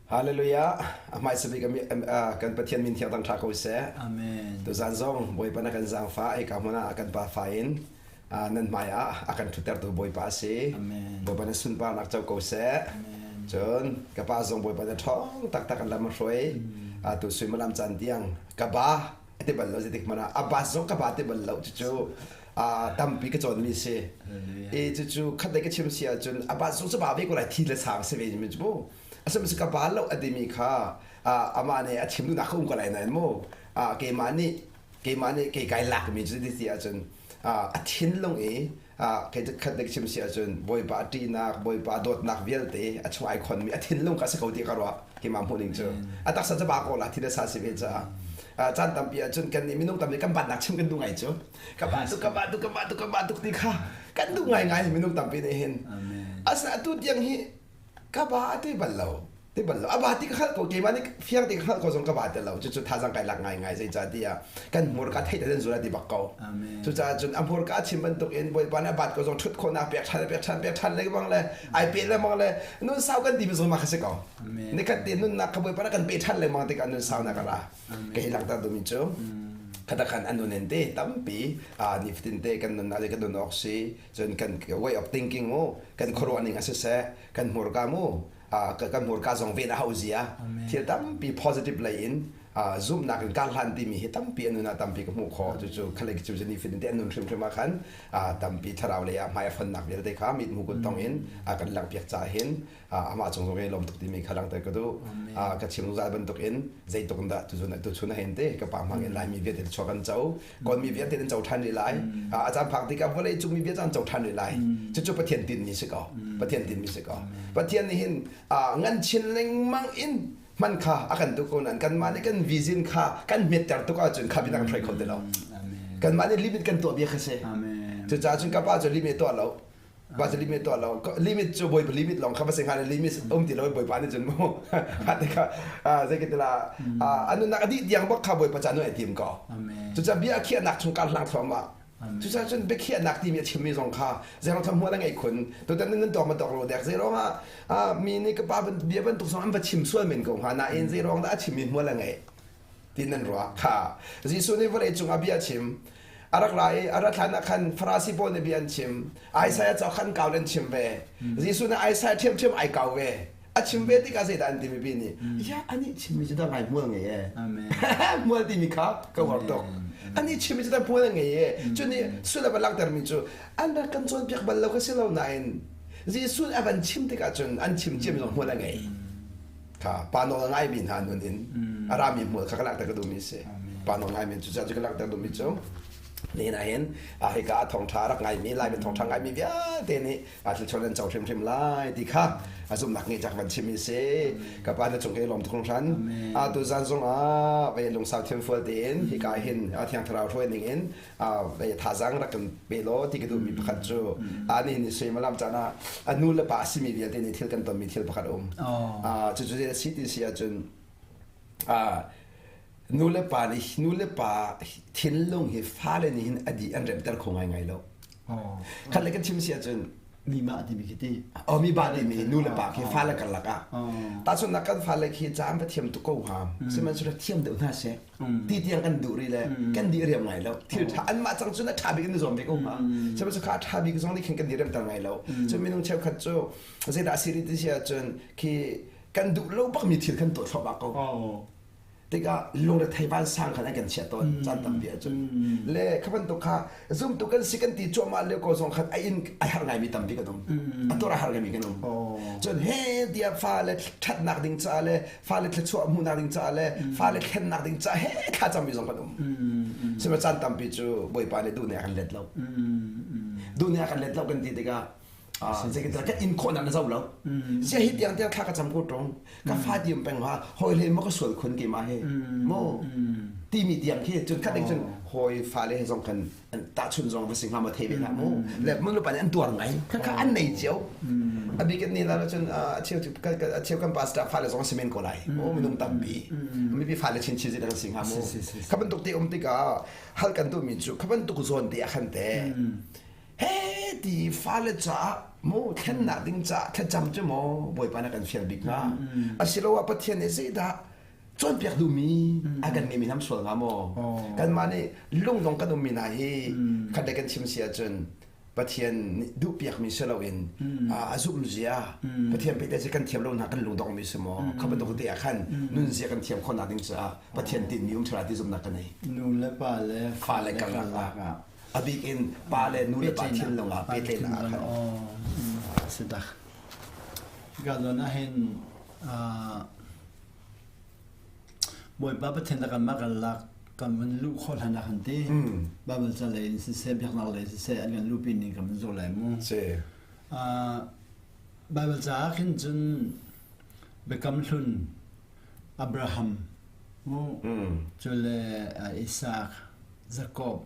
Hallelujah. A hmaisa bik kan Pathian min thiang tang ṭha ko seh. Amen. Tuzan zong Bawipa na kan zaangfah hika hmun ah kan pa fa in nan hmai ah a kan ṭhutertu Bawipa a si. Amen. Bawipa na sunparnak co ko seh. Amen. Cun ka pa zong Bawipa na ṭhawng taktak an lam a hruai. Tu suimilam caan tiang ka ba a ti bal lo zeitik hmanh ah a bas zong ka ba ti bal lo cucu tampi ka cawnmi si. I cucu khat lei ka chim si ahcun a bas zong cu ba ve ko lai thi le sang si ve mi cu mu. Asinain ka ba lo a timi kha amah nih a chim duhnak kha um ko lai nain mu keimah nih keimah nih kei kai lakmi cu ti ahcun a thinlung i kei khat dik chim si ahcun Bawipa a ṭihnak Bawipa a dawtnak vialte a chung ai khonmi a thinlung kha a si ko ti ka ruah keimah hmuh ning cu a taksa cu ba ko la thi le sa si ve caah caan tampi ahcun kan nih minung tampi kan batnak chim kan duh ngai cu ka ba tuk ka ba tuk ka ba tuk ka ba tuk ti kha kan duh ngai ngai minung tampi nih hin asina atu tiang hi Ka ba a ti bal lo. Ti bal lo. A ba ti ka hngalh ko. Keimah nih fiang ti ka hngalh ko zong ka ba ti lo. Cucu thazang kai lak ngaingai zeicahtiah kan hmurka theih te zul a ti bak ko. Cucaah cun a hmurka a chim bantuk in Bawipa nih a bat ko zong ṭhut khawhnak pek ṭhan pek ṭhan pek ṭhan lengmang le ai pe lengmang le nun sau kan timi zong mah kha si ko. Nikhat te nunnak kha Bawipa nih kan pe ṭhan lengmang tikah nun saunak a ra. Ka hi langhter duhmi cu khatakhan khan an nun in te tampi nifatin te kan nunnak le kan nun awk si cun kan way of thinking mu kan khuaruah ning a siseh kan hmurka mu kan hmurka zong ven a hau zia thil tampi positive lei in zumhnak in kar hlan timi hi tampi an nun ah tampi ka hmuh khawh cucu khalei cu ni fin te an nun hrimhrim ah khan tampi thlarau lei ah hmai a fonnak vialte kha mit hmu kut tong in kan langhpiak caah hin amah cung zong i lawm tuk timi kha langhter ka duh ka chim zungzal bantuk in zeitluk in dah tuzun tuchun ah hin te ka pa hmang in laimi vialte chuak an co kawlmi vialte an co ṭhan rih lai a caan phak tikah vawlei cung mi vialte an co ṭhan rih lai cucu Pathian tinmi si ko Pathian tinmi si ko Pathian nih hin ngan chin lengmang in hman kha a kan tuk ko nain kanmah nih kan vision kha kan hmetter tuk ahcun kha binak hruai kho ti lo kanmah nih limit kan tuah bia kha si cucaah cun ka pa cu limit tuah lo Pa cu limit tuah lo limit cu bawipa limit lawng kha va si hnga le limit um ti lo bawipa nih cun mu te kha zei ka ti la a nunnak a dih tiang bak kha bawipa ca nu ai tim ko cucaah bia khiahnak chung kar hlang thluahmah cucaah cun biakhiahnak timi a chimmi zong kha zeirong tham hmual a ngeih khun tutan nan tuak ma tuak lo dek zeirong ah mi nih ka pa bia bantuk zong an va chim sual men ko hnga nain zeirong dah a chimmi hmual a ngeih ti nan ruah kha Jesuh nih vawlei cungah bia a chim a rak ra i a rat hlan ah khan Farasi pawl nih bia an chim Isaiah cauk khan kau an chim ve Jesuh nih Isaiah ṭhiamṭhiam ai kau ve a chim ve tikah zeidah an ti mipi nih ya anih chimmi cu dah ngai hmual ngei e hmual timi kha ka uar tuk anih chimmi cu dah hmual ngei e cu nih sullam a langhtermi cu an rak kan cawnpiak bal lo ka si lo nain Jesuh a van chim tikah cun an chim ciami zong hmual a ngei kha pa nawl a ngaimi hna nun in a rami hmual kha ka langhter ka duhmi a si pa nawl ngaimi cu cu ka langhter duhmi cu nihin ah hin hika ah thawngṭha rak ngaimi Laimi thawngṭha ngaimi vialte nih thilchuan an co hrimhrim lai ti kha a zumhnak ngeih cak van chim si ka pa na cung ke lawm tuk hringhran tu zan zong ah ve lungsau thiamfual tein hika hin thiang thlarau hruai ning in thazaang rak kan pe law ti ka duhmi pakhat cu ani nih suimilam caan ah a nu le pa a simi vialte nih thil kan tonmi thil pakhat a um. Cucu zei a si ti si ahcun nu le pa nih nu le pa thinlung hi fale nih hin a di an remter kho ngaingai lo. Khat le kan chim si ahcun mi mah timi khi ti oh mi ba timi nu le pa khi fale karlak ah tahchunhnak kan fale khi ca an va thiam tuk ko hnga sihmanhsehlaw thiam deuh hna seh ti tiang kan duh rih le kan di riam ngai lo thil ṭha anmah cang cun a ṭha bik in zuam ve ko hnga sihmanhsehlaw kha a ṭha bik zong nih khin kan di riamter ngai lo cun minung cheukhat cu zeidah a si rih ti si ahcun khi kan duh lo bak mi thil kan tuah thluahmah ko tikah lungrethei vansang khan an kan chiah tawn caan tampi ahcun le kha bantuk kha zumtu kan si kan ti cuahmah lio ko zong khan a in a har ngaimi tampi kan um a tuar a har ngaimi kan um cun he tiah fale ṭhatnak ding caah le fale thluachuah hmuhnak ding caah le fale thlennak ding caah he thla cammi zong kan um sihmanhsehlaw caan tampi cu Bawipa nih duh nih a kan let lo duh nih a kan let lo kan ti tikah zeitintiah kan in khawhnak na zo lo sia hi tiang tiang thla ka cam ko ṭung ka fa diam peng ha hawi hle maw ka sual khun keimah he mo timi tiang khi cun khat ding cun hawi fale he zong kan tahchun zong va si hnga ma thei ve hlah mu le mun lupa nih an tuar ngai kha kha an nei cio a bik ni la cun a cheu a cheu kan pastor fale zong si men ko lai mo minung tampi mipi fale chin chin dang si hnga mu kha bantuk te um tikah hal kan duhmi cu kha bantuk zawn te ah khan te he ti fale caah. Mu thlennak ding caah thlacam cu maw Bawipa na kan fial bik hnga? Asiloah Pathian nih zeidah cawnpiak duhmi a kan ngeimi hnam sual hnga maw? Kanmah nih lungdong kan ummi hna hi khat le kan chim si ahcun Pathian nih duhpiakmi si loin a zumh zia Pathian pehtlaih si kan thiam lo hna kan lungdongmi si maw? Kha bantuk te ah khan nun zia kan thiam khawhnak ding caah Pathian tinhmi um ṭha ti zumhnak ka nei. Nu le pa le fa le karlak ah a bik in pa le nu le pa thinlung ah pehtlaihnak ah khan. Si dak. Ka zawn ah hin Bawipa Pathian le kanmah kan lak kan van luh khawh hlan ah khan ti Bible ca lei in siseh biaknak lei siseh an kan luhpi ning kan van zoh lai mu. Si. Bible caah khin cun Biakam Hlun Abraham mu cu le Isaac Jacob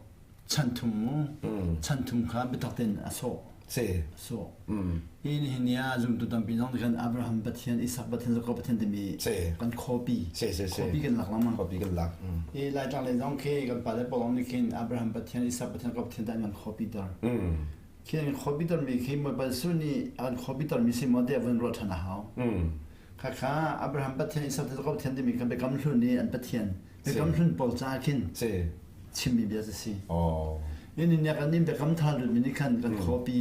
chan thum mu chan thum kha biatak tein a sawh si sawh hi nihin ni ah zumtu tampi zong kan Abraham Pathian Isaac Pathian Jacob Pathian timi kan copy copy kan lak lengmang copy kan lak i Laitlang lei zong khi kan pale pawl nih khin Abraham Pathian Isaac Pathian Jacob Pathian an kan copy ter khi an copy ter mi khi Bawipa Jesuh nih an copy ter mi si maw tiah van ruah ṭhan a hau Khakha Abraham Pathian Isaac Jacob Pathian timi kha biakam hlun i an Pathian biakam hlun pawl caah khin chimmi bia cu si. Ni ni kan nin biakam thar lut mi nih khan kan khuapi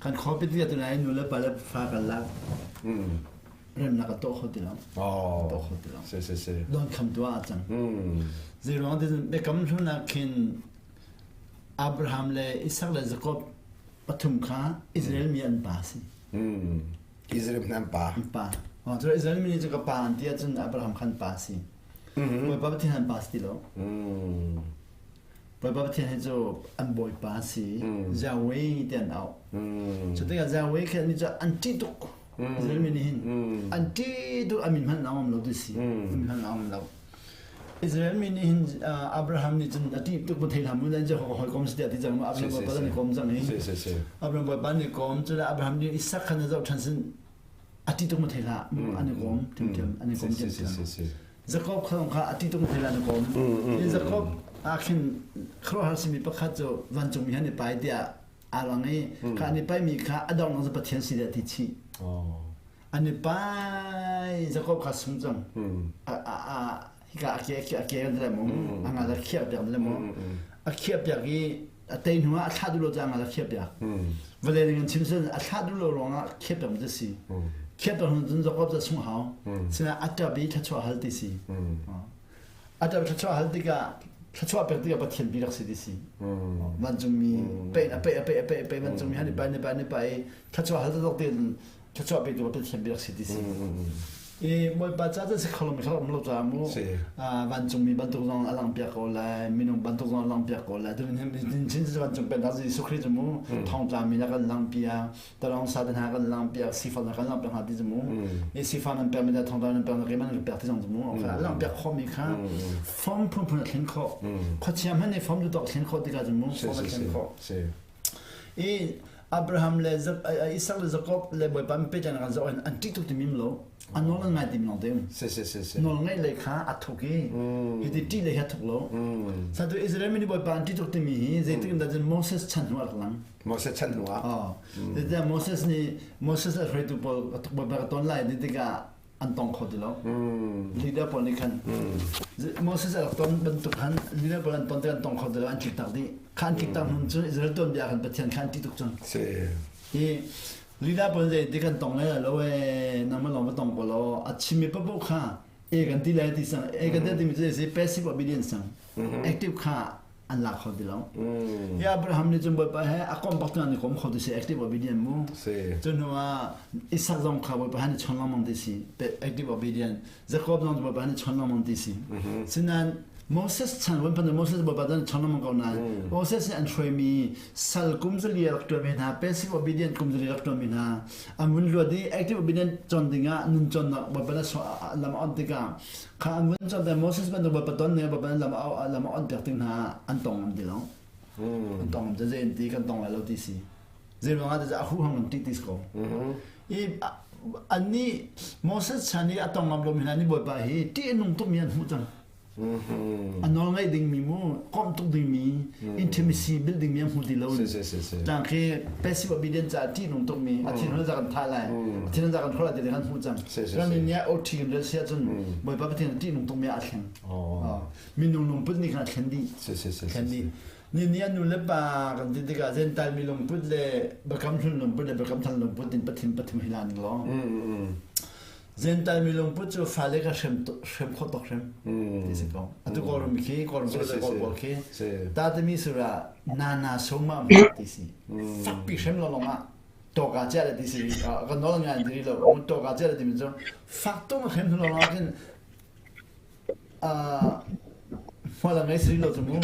kan khuapi ti tu nai nu le pa le fa kan lak remnak ka tuah kho ti lo tuah kho ti lo don kham tu ah cang zei ruang ti biakam hlun ah khin Abraham le Isaac le Jacob pathum kha Israel mi an pa si. Israel hna an pa. An pa. Oh, cu Israel mi nih cu ka pa an ti ahcun Abraham khan pa si. Bawipa Pathian an pa si ti lo. Bawipa Pathian hi cu an bawipa si. Yahweh ti an auh. Cu tikah Yahweh khi an cu an ṭih tuk. Israel mi nih hin an ṭih tuk a min hmanh an um lo ti si. A min hmanh an um lo. Israel mi nih hin Abraham nih cun a ṭih tuk bu thei hlah mu nan Jehovah hawikom si tiah ti cang mu Abraham bawipa nih kawm cang i Abraham bawipa nih kawm cu Abraham nih Isak khan a zoh ṭhan sin a ṭih tuk mu thei hlah an i kawm ṭhiamṭhiam an i kawm ṭhiamṭhiam Jacob kha kha a ṭih tuk mu thei hlah an i kawm Jacob ah khin khuaruahhar simi pakhat cu vancungmi han i pai tiah aa lang i kha an i paimi kha a donghnak cu Pathian si tiah ti chih an i pai Jacob kha sung cang hika a ke a ke kan le mu a ngal a khiah piak le mu a khiah piak i a tei hnu ah a thlah duh lo ca ngal a khiah piak vawlei ning in chim sin a thlah duh lo ruangah khiah piak mi si khiah piak hnu cun Jacob ca sung hau sina a ṭap i thluachuah hal ti si a ṭap thluachuah hal tikah thluachuah pek tikah Pathian bi rak si ti si vancungmi pe a pe a pe a pe a pe vancungmi han i pai ni pai ni pai thluachuah hal tuk tein thluachuah petu Pathian biak si ti si. I Bawipa ca cu si kho lomi kha um lo caah mu vancungmi bantuk zong a lang piak ko lai minung bantuk zong a lang piak ko lai tin chin vancung pennak Jesuh Khrih cu mu thongtlami na kan lang piak talong sa te hna kan lang piak sifak na kan lang piak hna ti cu mu i sifak nan pek mi le thongtla nan pek na keimah nan pek ti zong cu mu a lang piak khawh mi kha fom phunphun a thlen khawh khuachia hmanh nih fom tu tawk thlen khawh tikah cu mu fom a thlen khawh I Abraham le Isaac le Jacob le Bawipa mi pehtlaihnak kan zoh hin an ṭih tuk timi lo a nawl an ngai timi lawng te um. Si si si si. Nawl ngaih lei kha a thuk i hiti ṭih lei hi a thuk lo. Satu Israel mi nih Bawipa an ṭih tuk timi hi zeitik in dah cun Moses chan hnu ah rak lang. Moses chan hnu ah. Oh. Zeitiah Moses nih Moses a hruaitu pawl Bawipa ka ton lai ti tikah an tong kho ti lo. Leader pawl nih khan Moses a rak ton bantuk khan leader pawl an ton tik an tong kho ti lo an tlik tak dih. Kha an tlik tak hnu cun Israel tuanbia khan Pathian kha an ṭih tuk cang. Si. Hi leader pawl zei ti kan tong lai lo e nangmah lawng va tong ko law a chimmi paoh kha e kan ti lai ti sang e kan ti timi cu si passive obedience sang active kha an lak kho ti lo. Hi Abraham nih cun Bawipa he a kom bak an i kom kho ti si active obedient mu. Cu hnu ah Isaac zong kha Bawipa he an i chawn lengmang ti si active obedient. Jacob zong Bawipa he an i chawn lengmang ti si. Sinain Moses chan von phan Moses Bawipa an i chawn lengmang ko nain Moses nih an hruaimi sal kum zali rak ṭuanmi hna passive obedient kum zali rak ṭuanmi hna an vun luat i active obedient cawn dingah nun cawnnak Bawipa lam a on tikah Kha an vun cawm Moses bantuk Bawipa ton ning Bawipa lam a lam a on piak ting hna an tong ngam ti lo. An tong ngam zei an ti kan tong lai lo ti si. Zei ruang ah a hu hang ti ti ko. I an nih Moses chan i a tong ngam lo mi hna nih Bawipa hi ṭih a nung tuk mi an hmuh cang. A nawl ngaih dingmi mu, komh tuk dingmi, intimacy build dingmi an hmu ti lo. Tang khi passive obedience caah ṭihnung tukmi, a thinhun za kan thah lai, a thinhun za kan hrawh lai ti kan hmuh cang. Kan nih nih OT kan rel si ahcun Bawipa Pathian ṭihnung tukmi ah a thleng. Minung lungput nih khan a thlen dih. Thlen dih. Ni nih an nu le pa kan ti tikah Gentile mi lungput le Biakam Hlun lungput le Biakam Thar lungput in pathim pathum hi lan ning law. Gentile mi lungput cu fale ka hrem hrem khawh tok hrem ti si ko. Atu Kawlram khi Kawlram le Kawl pawl khi ta timi sura nana soma ti si. Fakpi hrem lo long ah tawka chia le ti si kan nawl ngai ti lo tawka chia le ti mi cu fak tung hrem lo long ah khin hmual a ngei si rih lo cu mu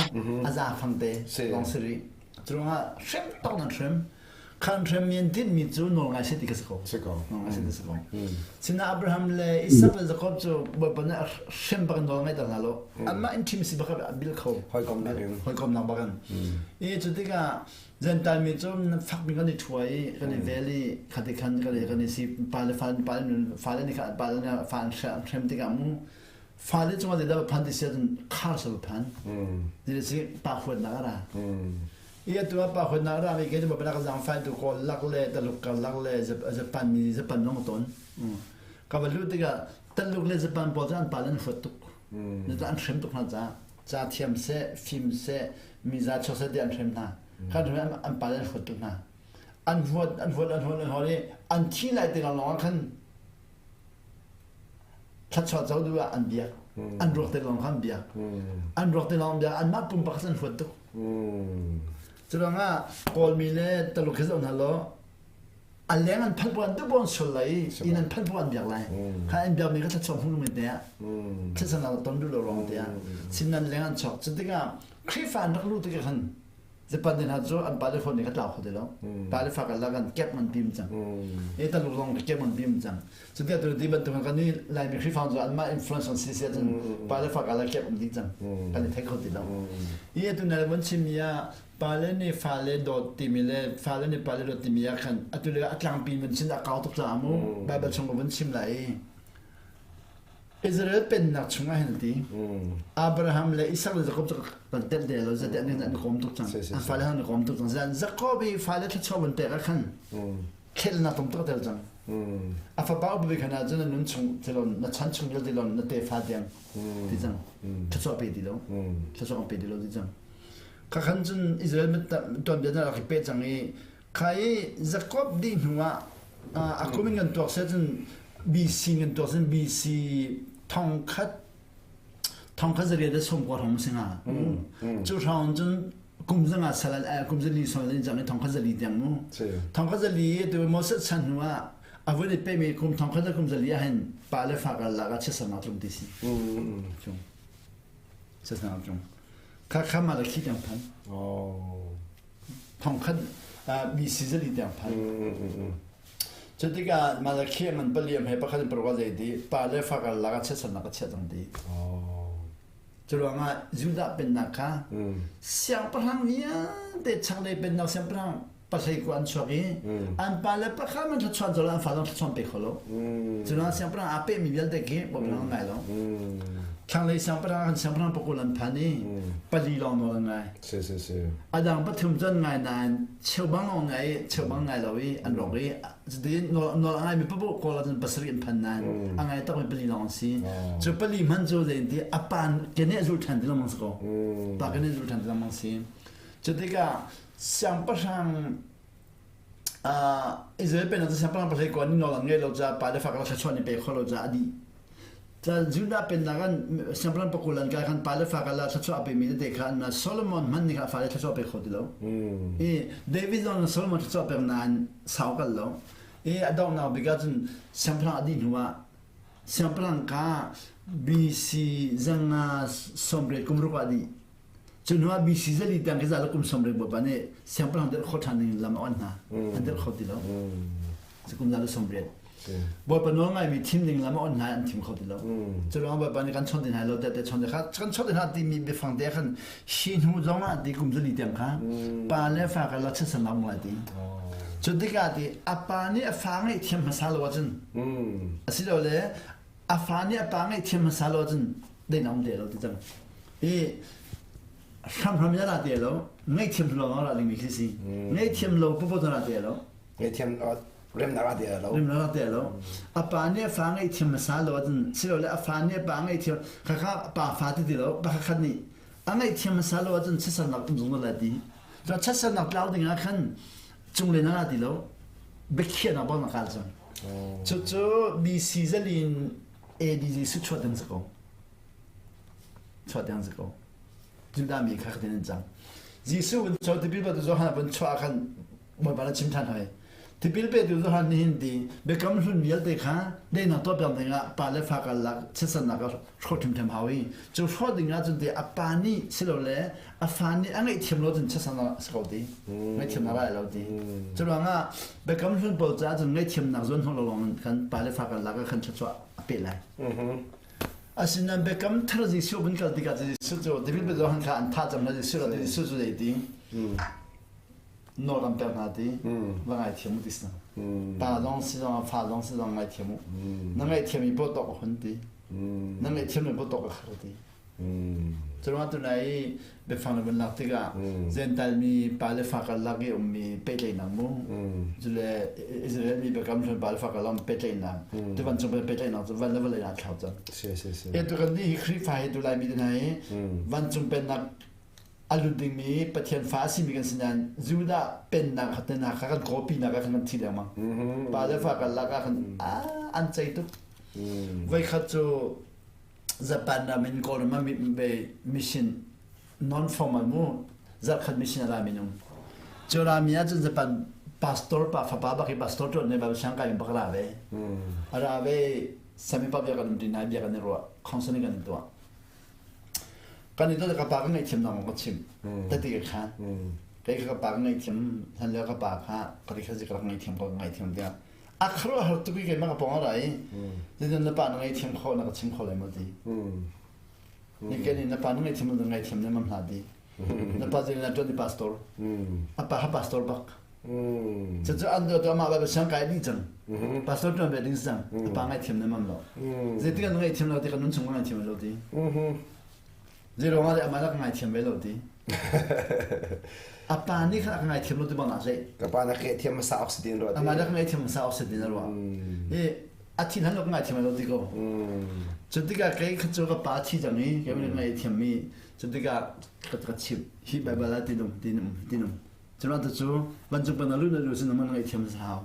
a za fang te lawng si rih cu ruangah hrem tok nan hrem khan hrem mi an tinh mi cu nawl ngai si ti ka si ko si ko nawl ngai si ti si ko sina Abraham le Isaac le Jacob cu Bawipa nih hrem bak in nawl ngai ter hna lo anmah in ṭhim si bak a bil kho hawikom nak in hawikom nak bak in i cu tikah Gentile mi cu fakmi kan i ṭhua i kan i vel i khati khan kan i kan i si pa le fa pa le fale nih kha pa le fa an hrem tikah mu fale cungah zeidah phan ti si ahcun khar sal phan ti si pa huatnak a ra i atu ah pa huatnak a ra mi ke cu pa ka fai tu kawl lak le taluk kar lak le Japan mi Japan zong ton ka va lut tikah taluk le Japan pawl cu an pa le an huat tuk an hrem tuk hna caah ca thiam seh fim seh miza chuak seh ti an hrem hna kan hrem an pa le an huat tuk hna an huat an huat an huat an huat i an thi lai te lawng ah khan thluachuah co duh ah an biak an ruak te lawng khan biak an ruak te lawng biak anmah pumpak an huat tuk cu ruangah kawlmi le taluk hi zoh hna law a leng an phanh buan tu bon sul lai i inn an phanh buan biak lai kha an biak mi kha thluachuah hmu mi te ah thilsan la ton duh lo rong te ah sin nan leng an chok cu tikah Khrihfa an rak lu tikah khan Japan den ha cu an pa le phone nih ka tlau kho ti lo pa le fa ka la kan kep man bim cang e taluk zong ka kep man bim cang cu tiah tu ti bantuk kan ni Laimi Khrihfa cu anmah influence on si sia cun pa le fa ka la kep um dih cang kan i thei kho ti lo i atu na von chim mi ah pale nih fale dawt timi le fale nih pale dawt timi ah khan atu le a tlangpi vun chin a kau tuk caah mu Bible chung ka vun chim lai i Israel pennak chungah hin ti Abraham le Isak le Jacob cu kan telh te lo zate an an kawm tuk cang an fale han kawm tuk cang zan Jacob i fale thluachuah vun pek ah khan khelnak tum tuk tel cang a fapa upa bik hna cun na nun chung tilon na chan chung vialte lon na tefa tiang ti cang thluachuah pe ti lo thluachuah kan pe ti lo ti cang Khakhan cun Israel tuanbia na rak i peh cang i kha i Jacob dih hnu ah a kum in kan tuak seh cun BC kan tuak cun BC thongkhat thongkhat zariat le sawmkua hrawng si hnga. Cu hrawng cun kum zanga sal kum zali sal in cang i thongkhat zali tiang mu. Thongkhat zali tu Moses chan hnu ah a vun i pehmi kum thongkhat le kum zali ah hin pa le fa karlak ah chiatsernak tlung ti si. Cung. Chiatsernak tlung. Kha kha mah le khi tiang phan. Thongkhat BC zali tiang phan. Cu tikah Malakhi ngan paliam he pakhat in paruk zei ti pa le fa karlak ah chiatsernak a chiah cang ti. Cu ruangah Judah pennak kha siangpahrang vialte chaklei pennak siangpahrang pahlei ku an chuak i an pa le pakhat man thluachuah zolo an fa zong thluachuah pe kho lo. Cu ruangah siangpahrang aa pehmi vialte khi bawmhnak ngai lo. Thlanglei siangpahrang kan siangpahrang pakul an phan i pali lawng nawl an ngai. Si si si. A dang pathum cu an ngai nain cheubang lawng ngai i cheubang ngai lo i an rawk i cutin nawl a ngaimi papoh kawl ahcun pasarih an phan nain a ngai takmi pali lawng an si. Cu pali hman cu zei ti a pan keneh zul ṭhan ti lengmang si ko. Pa keneh zul ṭhan ti lengmang si. Cu tikah siangpahrang Israel pennak cu siangpahrang pahlei kuan in nawl an ngei lo caah pa le fa kha thluachuah an i pe kho lo caah a dih. Judah pennak an siangpahrang pakul an kai khan pa le fa kha thluachuah a pemi tete kha an Solomon hmanh nih kha a fale thluachuah pe kho ti lo. I David zong Solomon thluachuah pek nain sau kal lo. I a donghnak bik ah cun siangpahrang a dih hnu ah siangpahrang ka BC zanga sawmriat kum ruk ah dih. Cu hnu ah BC zali tiang khi za kum sawmriat bawipa nih siangpahrang dirh kho ṭhan ding lam a on hna. An dirh kho ti lo. Kum za le 80. Bawipa nawl ngaimi thim ding lam a on hna an thim kho ti lo. Cu ruang Bawipa nih kan chawnh ti hna lo te chawnh kha kan chawnh hna timi biafang te khan hi hnu zong ah ti kum zali tiang kha pa le fa ka la chisan lam lai ti. Cu tikah ti a pa nih a fa ngeih thiam hmasa lo ahcun asilole a fa nih a pa ngeih thiam hmasa lo ahcun Daihnak um te lo ti cang. I hramhram ya ra te lo, ngaihthiam lo ra dingmi khi si. Ngaihthiam lo popo ra te lo. Ngaihthiam remnak ra te lo. Remnak ra te lo. A pa nih a fa ngaihthiam hmasa lo ahcun silole a fa nih a pa ngaihthiam khakha pa fa ti ti lo pakhat nih a ngaihthiam hmasa lo ahcun chiatsernak um zungzal lai ti. Cun chiatsernak tlau ding ah khan cunglei na ra ti lo. Biakhiahnak bang na kal cang. Cucu BC zalin AD Jesuh chuah ding si ko. Chuah ding si ko. Judah mi kha khatin an cang. Jesuh vun chuah tipil pe tu Johan vun chuah khan Bawipa na chim ṭhan hoi. Tipil petu Johan nih hin ti biakam hlun vialte kha daihnak tuah piak dingah pa le fa karlak chiatsernak a hrawh ṭhimṭhem hau i cu hrawh dingah cun ti a pa nih silole a fa nih a ngaihthiam lo cun chiatsernak a si ko ti. Ngaihthiamnak a lai lo ti. Cu ruangah biakam hlun pawl caah cun ngaihthiamnak zuan hnawh lo lawng in khan pa le fa karlak ah khan thluachuah a peh lai. Asinain biakam thar Jesuh vun kal tikah Jesuh cu David pe Johan kha an thah cang hna Jesuh le Jesuh cu zei ti nawl kan pek hna ti va ngaithiam u ti si pa zong si zong fa zong si zong ngaithiam u na ngaihthiam i paw tawk a hun ti na ngaihthiam le paw tawk a khar ti Curuangah tunai i biafang na vun lak tikah Jentail mi pa le fa karlak i ummi pehtlaihnak mu cule Israel mi biakam hlun pa le fa karlak um pehtlaihnak tu vancung pehtlaihnak cu van le vawlei ah thlau cang. E tu kan nih hi Khrihfa hi tu Laimi te hna hi vancung pennak a lut dingmi Pathian fa a simi kan si nain Judah pennak kha kha kan copy nak ah khan kan thi lengmang. Pa le fa karlak ah khan an cei tuk. Voikhat cu Japan ram in Kawlram ah mission non-formal mu zarhkhat mission a ra minung. Cu rami ahcun Japan pastor pa fapa bak i pastor tuan ne Bible siang kai bak ra ve. A ra ve sami pa bia kan um ti hna bia kan i ruah counseling kan tuah. Kan i tuah ka pa ka ngaihthiam nak ka chim. Tati ka khan. Kei ka pa ka ngaihthiam hlan lio ka pa kha ka ri kha ka rak ngaihthiam ko ka ngaihthiam tiah a khuaruahhar tuk i keimah ka pawng a ra i zeitin na pa na ngaihthiam khawh na ka chim kho lai maw ti ni ke nih na pa na ngaihthiam na ngaihthiam ne mam hlah ti na pa zeitin na tuan i pastor a pa kha pastor bak cucu an do amah ba siang kai dih cang pastor tuan ve ding cang a pa ngaihthiam ne mam lo zeitin kan ngaihthiam lo ti kan nun chung ka ngaihthiam lo ti zei ruangah le amah la ka ngaithiam ve lo ti a pa nih khan a ka ngaithiam lo ti bang ah zei ka pa na ngaihthiam hmasa awk si tin ruah amah la ka ngaithiam hmasa awk si tin a ruah i a thin han lo ka ngaithiam lo ti ko cu tikah kei kha cu ka pa thi cang i kei ka ngaithiam mi cu tikah ka ka chim hi bible ah tinum tinum tinum cu cu vancung pan alu na lu sin man ngaithiam sa hau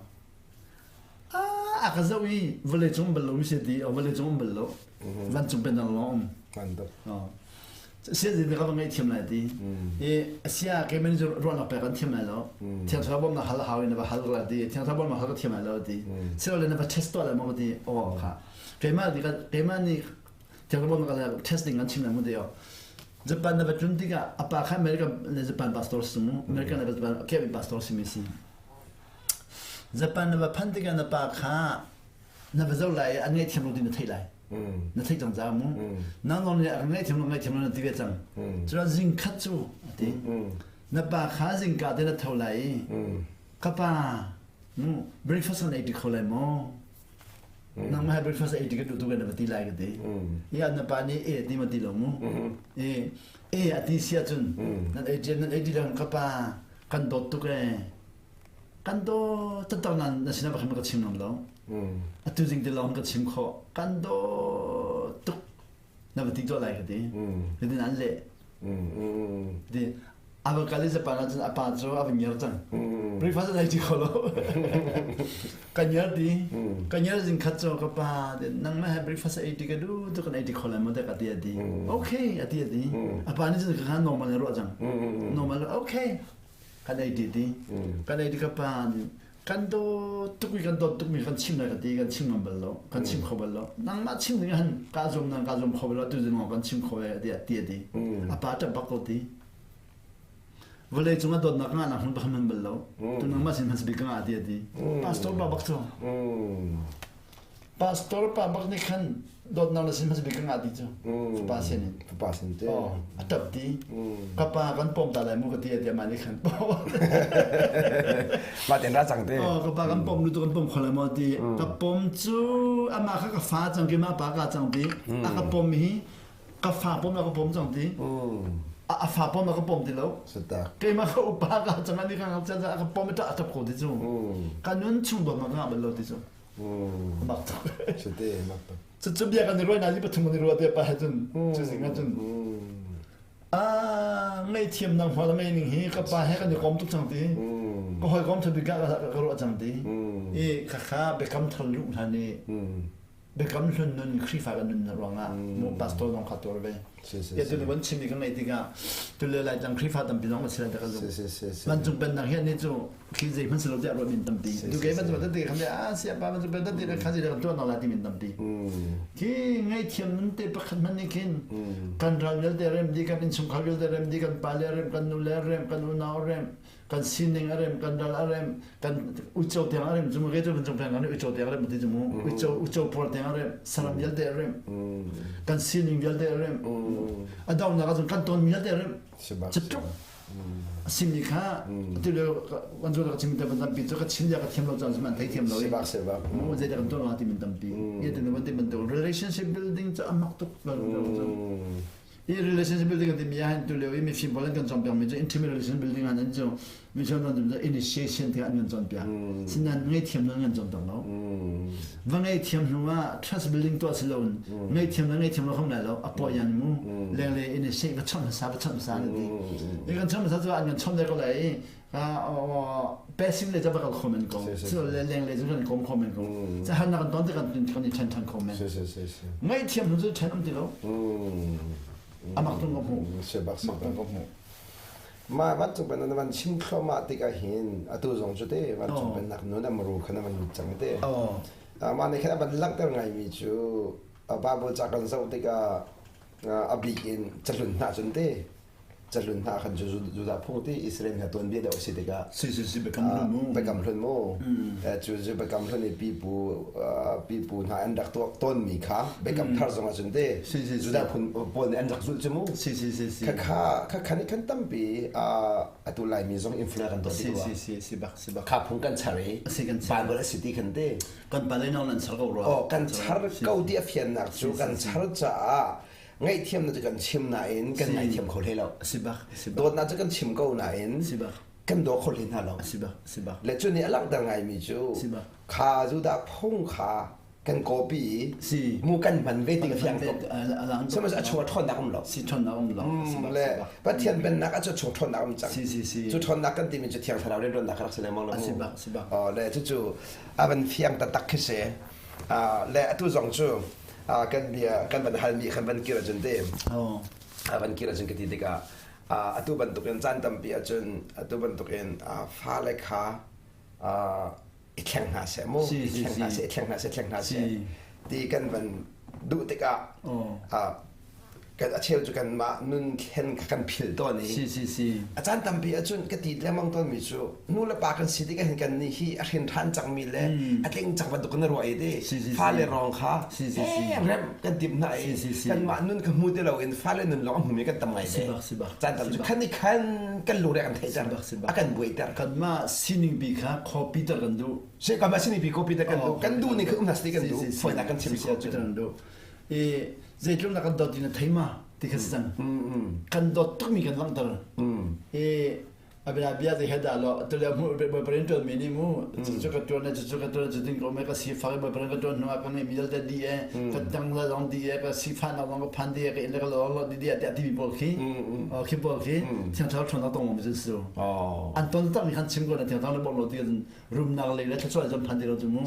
a ka zoh i vawlei cung bal lo mi si ti vawlei cung um bal lo vancung pennak lawng um sia zin ka va ngei thiam lai ti i asia ke men cu ruahnak pek an thiam lai lo thiang thlarau bawmnak hal hau in na va hal la ti thiang thlarau bawmnak hal ka thiam lai lo ti silo le na va test tuah lai maw ti aw kha keimah nih keimah nih thiang thlarau bawmnak la test ding an chim lai mu ti Japan na va tlun tikah apa kha America le Japan pastor si mu American le Japan ke pastor si mi si Japan na va phanh tikah na pa kha na va zoh lai i an ngaihthiam lo ti na theih lai. Na theih cang caah mu. Nang zong nih a ngaihthiam lo ngaihthiam lo na ti ve cang. Cun zing khat cu a ti. Na pa kha zingka te na tho lai i ka pa mu breakfast kan ei ti kho lai maw? Nangmah he breakfast ei ti ka duh tu kan va ti lai ka ti. I na pa nih e ti ma ti lo mu. E e a ti si ahcun nan ei nan ei ti lang ka pa kan dawt tuk ee. Kan dawt taktak nain na sinah pakhat ka chim ngam lo. Atu zing te lawng ka chim khawh. Kan dawt tuk na va ti tuah lai ka ti. Hitin an leh. Ti a va kal i Japan ahcun a pa cu a va ngiar cang. Breakfast a ei ti kho lo. Ka ngiar ti. Ka ngiar zing khat cu ka pa nangmah he breakfast ei ti ka duh tu kan ei ti kho lai maw te ka ti a ti. Okay a ti a ti. A pa nih cun ka khan normal in ruah cang. Normal okay. Kan ei ti ti kan ei ti ka pa nih kan dawt tuk i kan dawt tukmi kan chim lai ka ti kan chim ngam bal lo kan chim kho bal lo nangmah chim ding han ka zum nang ka zum kho bal lo tu zing kan chim kho e ti ti ti a pa ṭap bak ko ti vawlei cung ah dawtnak nga nak hun ba man bal lo tu nangmah sin hman bik nga ti ti pastor pa bak cu Pastor pa bak nih khan dawtnak na sin hmasa bik ka ngah ti cu fapa sin in fapa sin te oh a tap ti ka pa kan pom ta lai mu ka ti ti amah nih khan mah ten ra cang te oh ka pa kan pom lu tu kan pom kho lai maw ti ka pom cu amah kha ka fa cang ki ma pa ka cang ti a ka pom hi. Ka fa pom na ka pom cang ti. A fa pom na ka pom ti lo. Keimah ka upa ka cang ani ka ngakchia ka pom i a tap ko ti cu. Ka nun chung dawt na ka ngah bal lo ti cu. Mak tuk. Sute mak tuk. Cucu bia kan i ruai na li pathum kan i ruah te pa he cun cu zing ah cun ngaihthiam nang hmual ngei ning hi ka pa he kan i kom tuk cang ti. Ka hawi kom thabik ka ka ruah cang ti. I khakha biakam thar luh hlan i biakam hlun nun Khrihfa kan nun ruangah mu pastor zong kha tuar ve. Ya tu van chim mi kan ngeih tikah tule lai cang Khrihfa tampi zong si lai ta ka zum. Vancung pennak hi ni cu khi zei hmanh si lo tiah ruah min tampi. Tu ke van tu te khan a sia pa van tu te khan si kan tuan la ti min tampi. Khi ngaihthiam nun te pakhat hmanh nih khin kan ral vialte rem di kan innchungkhar vialte rem di kan pa le rem kan nu le rem kan unau rem kan sining a rem kan ral a rem kan uico tiang a rem cu ke cu kan kan uico tiang a rem ti cu mu uico uico puar tiang a rem saram vialte a rem kan sining vialte a rem a donghnak ahcun kan ton vialte a rem cutuk simi kha tu le kan zo ka chim te tampi cu ka chim ya ka thiam lo caan man thei thiam lo mu zei kan ton ti min tampi ye tu ne ti bantuk relationship building cu amak tuk I relationship building kan timi ahhin tulio i mifim pawl an kan cawnpiakmi cu intimate relationship building ah nan cu mifim nan cu initiation tiah an kan cawnpiak. Sinain ngaihthiam nan kan cawnpiak lo. Va ngaihthiam hnu ah trust building tuah si loin ngaihthiam le ngaihthiam lo khom lai lo a pawi yan mu lenglei initiate va chawnh hmasa va chawnh hmasa nan ti. I kan chawnh hmasa cu an kan chawnh le ko lai i passive le ca va kal kho men ko. Cu le lenglei cu kan kom kho men ko. Ca han na kan ton te kan kan i ṭhen ṭhan kho men. Ngaihthiam hnu cu ṭhen um ti lo. Amak tung ka hmuh. Mak tung ka hmuh. Ma vancung pen na van chim thluahmah tikah hin atu zong cu te vancung pennak nun amru kha na van lut cang te. Mah nih khan a van langhter ngaimi cu Bible ca kan zoh tikah a bik in cahlun hna cun te cahlun hna khan cu Judah phung ti Israel hna tuanbia deuh a si tikah si si si biakam hlun mu biakam hlun mu cu cu biakam hlun i pipu pipu hna an rak tuak tawnmi kha biakam thar zong ahcun te Judah phun pawl nih an rak zulh cu mu si si si si kha kha kha nih khan tampi atu Laimi zong influence kan tuah ti si si si bak si bak kha phung kan char i Bible a si ti khan te kan pale nong nan char ko rua oh kan char ko ti a fiannak cu kan char caah ngaihthiamnak cu kan chim nain kan ngaihthiam kho hlei lo. Dawtnak cu kan chim ko nain kan daw kho hlei hna lo. Le cu nih a langhter ngaimi cu kha Judah phung kha kan copy i mu kan hman ve ti ka fiang tuk. Sihmanhsehlaw a chung ah ṭhawnnak um lo. Si ṭhawnnak um lo. Le Pathian pennak ah cu chung ṭhawnnak um cang. Cu ṭhawnnak kan timi cu Thiang Thlarau rianṭuannak kha rak si lengmang lo mu. Le cucu a van fiang taktak khi si. Le atu zong cu kan bia kan van halmi kan van kir ahcun te a van kir ahcun ka ti tikah atu bantukin caan tampi ahcun atu bantukin fale kha i thleng hna seh mu i thleng hna seh i thleng hna seh thleng hna seh ti kan van duh tikah kan a cheu cu kanmah nun thlen kha kan philh tawn i si si si a caan tampi ahcun ka ti lengmang tawnmi cu nu le pa kan si tikah hin kan nih hi a hrin ṭhan cangmi le a tling cang bantuk kan ruah i ti fale rong kha rem kan timh hna i kanmah nun kha hmu ti loin fale nun lawng a hmumi kan tam ngai te caan tam cu khan i khan kan lungre kan theih a kan buaiter kanmah sining bi kha copy ter kan duh si kanmah sining bi copy ter kan duh kan duh ning kha um hna si kan duh fawinak kan chim si ahcun i zeitluk na kan dawt ti na thei ma ti kha si cang kan dawt tukmi kan langhter i abia bia te he dah lo tule mu boyfriend tuan mi ni mu cu ka tuan cu ka tuan cu ding ko me ka si fa boyfriend ka tuan hnu ah ka ngai mi te di e ka dang la dong di e ka si fa na dong ka phan di e ka in le ka lo lo di di ati ati mi pawl khi khi pawl khi thiang thlarau ṭhawn tong mi cu an ton tak mi khan chim ko na thiang thlarau le bok lo ti rumnak lei le thluachuah zong phan ti lo cu mu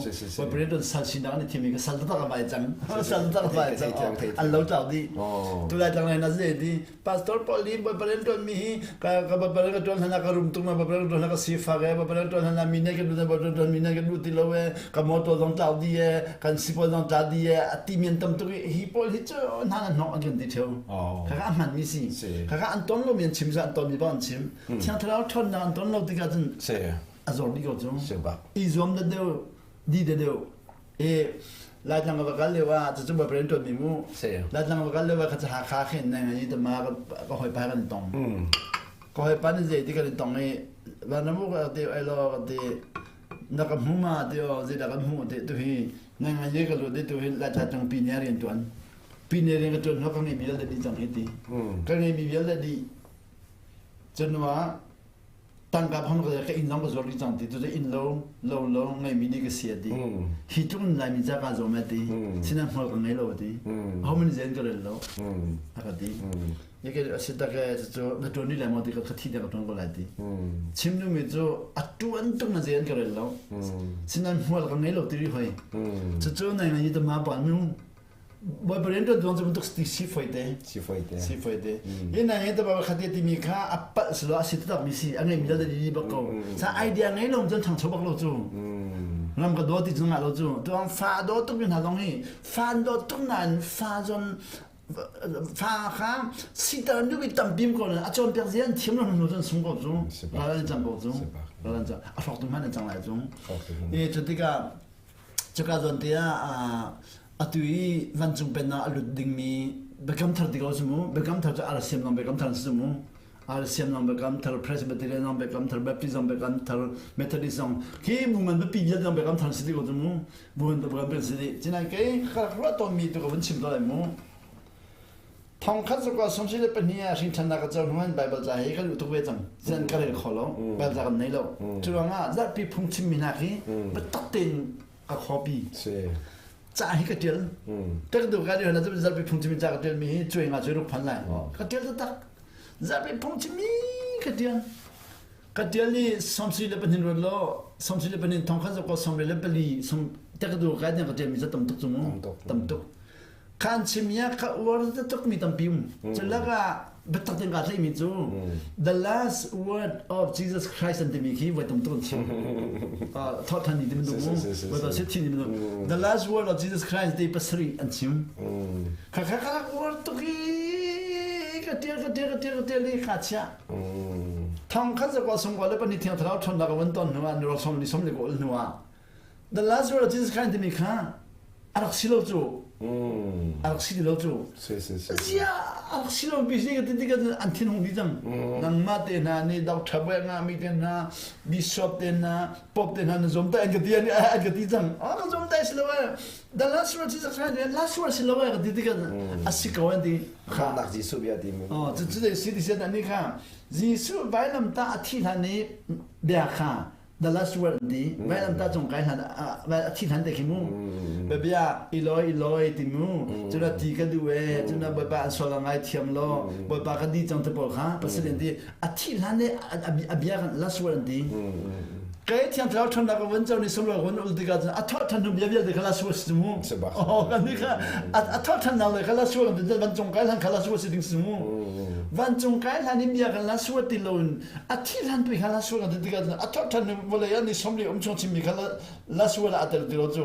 President don sal sinak an i thim i ka sal taktak a vai cang sal taktak a vai cang an lo tlau dih tu lai tlang lai na ze di pastor paul nih bawipa rian tuan mi hi ka ka bawipa rian ka tuan hlan ah ka rum tung na bawipa rian tuan hlan ka sifak e bawipa rian tuan hlan ah mi nih kan bawipa rian tuan mi nih kan duh ti lo e ka motor zong tlau dih e kan sipawl zong tla dih e a ti mi an tam tuk i hi pawl hi cu hna nan hnok an kan ti theo kha ka hman mi si kha ka an ton lo mi an chim an ton mi bang an chim thiang thlarau ṭhawnnak an ton lo tikah cun a zor dih ko cu i zuam da deuh di da deuh e Laitlang va kal lio ah cucu ba pren tuan mi mu Laitlang va kal lio ah kha Hakha khin nang ani ta ma ka hoi pa kan tong ka hoi pa ni zei ti kan tong i vanamu ka ti ai lo ka ti na ka hmu ma ti o zei da kan hmu ti tu hi nang ani ka lu ti tu hi Laitlang pi ne rian tuan. Pine rian ka ṭuan hnu ka ngeihmi vialte dih cang hi ti. Ka ngeihmi vialte dih. Cun hnu ah tangka phang ka ka inn zong ka zuar dih cang ti. Cucu inn lo lo lo ngeihmi dih ka si a ti. Hi tluk in Laimi ca kaa zuam a ti. Sinain hmual ka ngei lo a ti. Ahohmanh nih zei an ka rel lo. A ka ti. Ike a si tak e cucu na ṭuan rih lai maw ti ka ka thi tiang ka ṭuan ko lai ti. Chim duhmi cu a ṭuan tuk na zei an ka rel lo. Sinain hmual ka ngei lo ti rih hoi. Cucu nai ngai ta ma pa nu Bawipa rian ṭuan tuang cu bantuk ti si foi te. Si foi te. Si foi te. Hi na ngai ta ba khat ti mi kha a palh silo a si taktak mi si a ngei mi dal di bak ko. Sa idea ngei lo cun ṭhangcho bak lo cu. Ram ka daw ti cu ngah lo cu. Tuang fa daw tuk mi hna zong hi fa an daw tuk nain fa zon fa kha sitar nu bi tampim ko a cawnpiak zia an thiam lo hnu cun sung ko cu ral an cang ko cu ral an cang a hrawk tu hmanh an cang lai cu e cu tikah cuka zawn te ah atu i vancung pennak a lut dingmi biakam thar ti ko cu mu biakam thar cu RCM zong biakam thar si mu RCM zong biakam thar Presbyterian zong biakam thar Baptist zong biakam thar Methodist zong khi mu ngan biapi vialte zong biakam thar si ti ko cu mu bu ngan biakam thar si ti cinain kei ka rak ruah tawnmi tu ka vun chim to lai mu Thongkhat zakua sawmsarih le pahnih ah hrinṭhannak ka co hnu in Baibal ca hi kan duh tuk ve cang. Zan ka rel kho lo. Baibal ca kan nei lo. Cu ruangah zarhpi phung chimmi hna khi biatak tein ka copy. Ca hi ka ṭial. Ka duh ka ṭial na zarhpi phung chimmi ca ka ṭialmi hi cuai nga cuai ruk phan lai. Ka ṭial taktak. Zarhpi phung chimmi ka ṭial. Ka ṭial i 72 ruat law 72 thongkhat zakua 74 som te ka duh ka ka ṭialmi ca tam tuk cu mu. Tam tuk. Khan chimia ka uar tukmi tampi um. Cu lakah biatak tein kaa tlaihmi cu the last word of Jesus Christ an timi khi voi tam tuk an chim. Thawhthan ni ti bantuk mu. Voi si thi ni bantuk. The last word of Jesus Christ ti pasarih an chim. Kha kha ka rak uar tuk i ka tial ka tial ka tial ka tial i ka chiah. Thong khat zakwa sungkua le pahnih thiang thlarau ṭhawnnak a van ton hnu ah ni som ni som le ka ul hnu ah The last word of Jesus Christ timi kha a rak si lo cu. A rak si ti lo cu. Zia a rak si lo bi si ka ti ka an thin hung di cang. Nangmah te hna nih doctor boy nga mi te hna bishop te hna pope te hna na zom ta an ka ti an ka ti cang. Ah ka zom ta si lo eh. The last word Jesus Christ the last word si lo eh ka ti ti ka a si ko an ti. Khamnak Jesuh bia ti mu. Oh cu cu si ti sian ani kha Jesuh vailam ta a thi hlan i bia kha the last word an ti vailam ta cung kai hlan a thi hlan te khi mu bia iloi iloi ti mu cuna ti ka duh e cuna bawipa an sual ngai thiam lo bawipa ka di cang te pawl kha pasal an ti a thi hlan le a bia kan last word an ti kai thiang thlarau ṭhawnnak ka vun co ni sumlo hun ul tikah cun a thawh ṭhan hnu bia vialte kha last word si mu oh kan ni kha a thawh ṭhan nak le kha last word van cung kai hlan kha last word si ding si mu van cung kai hlan in bia kan last word ti lo in a thi hlan tu kha la sual ti tikah a thawt than vawlei ah ni somli um chung chimmi kha la sual ah a tel ti lo cu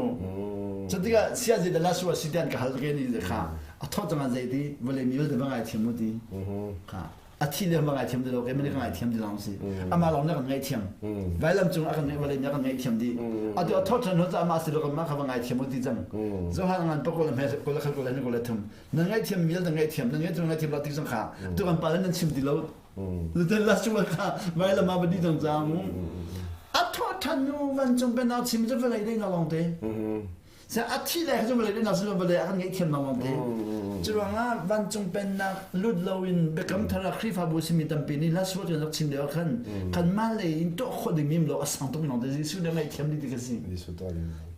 cu tikah sia zei la sual si tian ka hal ke ni kha a thawt cang zei ti vawlei mi vialte va ngai thiam mu ti kha a thi le va ngai thiam ti lo ke mani ka ngai thiam ti long si ama long na kan ngai thiam vailam cung a kan ngai vawlei mi a kan ngai thiam di atu a thawt than ho ca ama si lo kan ma kha va ngai thiam mu ti cang zohan ngan pakol me ko la khal ko la ni ko la thum nan ngai thiam mi vialte ngai thiam nan ngai thiam ngai thiam la ti cang kha tu kan pa nan chim ti lo Zuten last cu kha vai lama va di cang cang a thawh than nu vancung pennak chim cu vawlei dei na lawng te sa a thi le cu vawlei dei na sin vawlei a kan ngeih thiam na lawng te cu ruangah vancung pennak lut loin biakam thar ah Khrihfabu simi tampi nih last word kan rak chim lio khan kan mah lei in tuah khawh ding mim lo a sang tuk lawng te Jesuh nih ngaihthiam ding ti ka si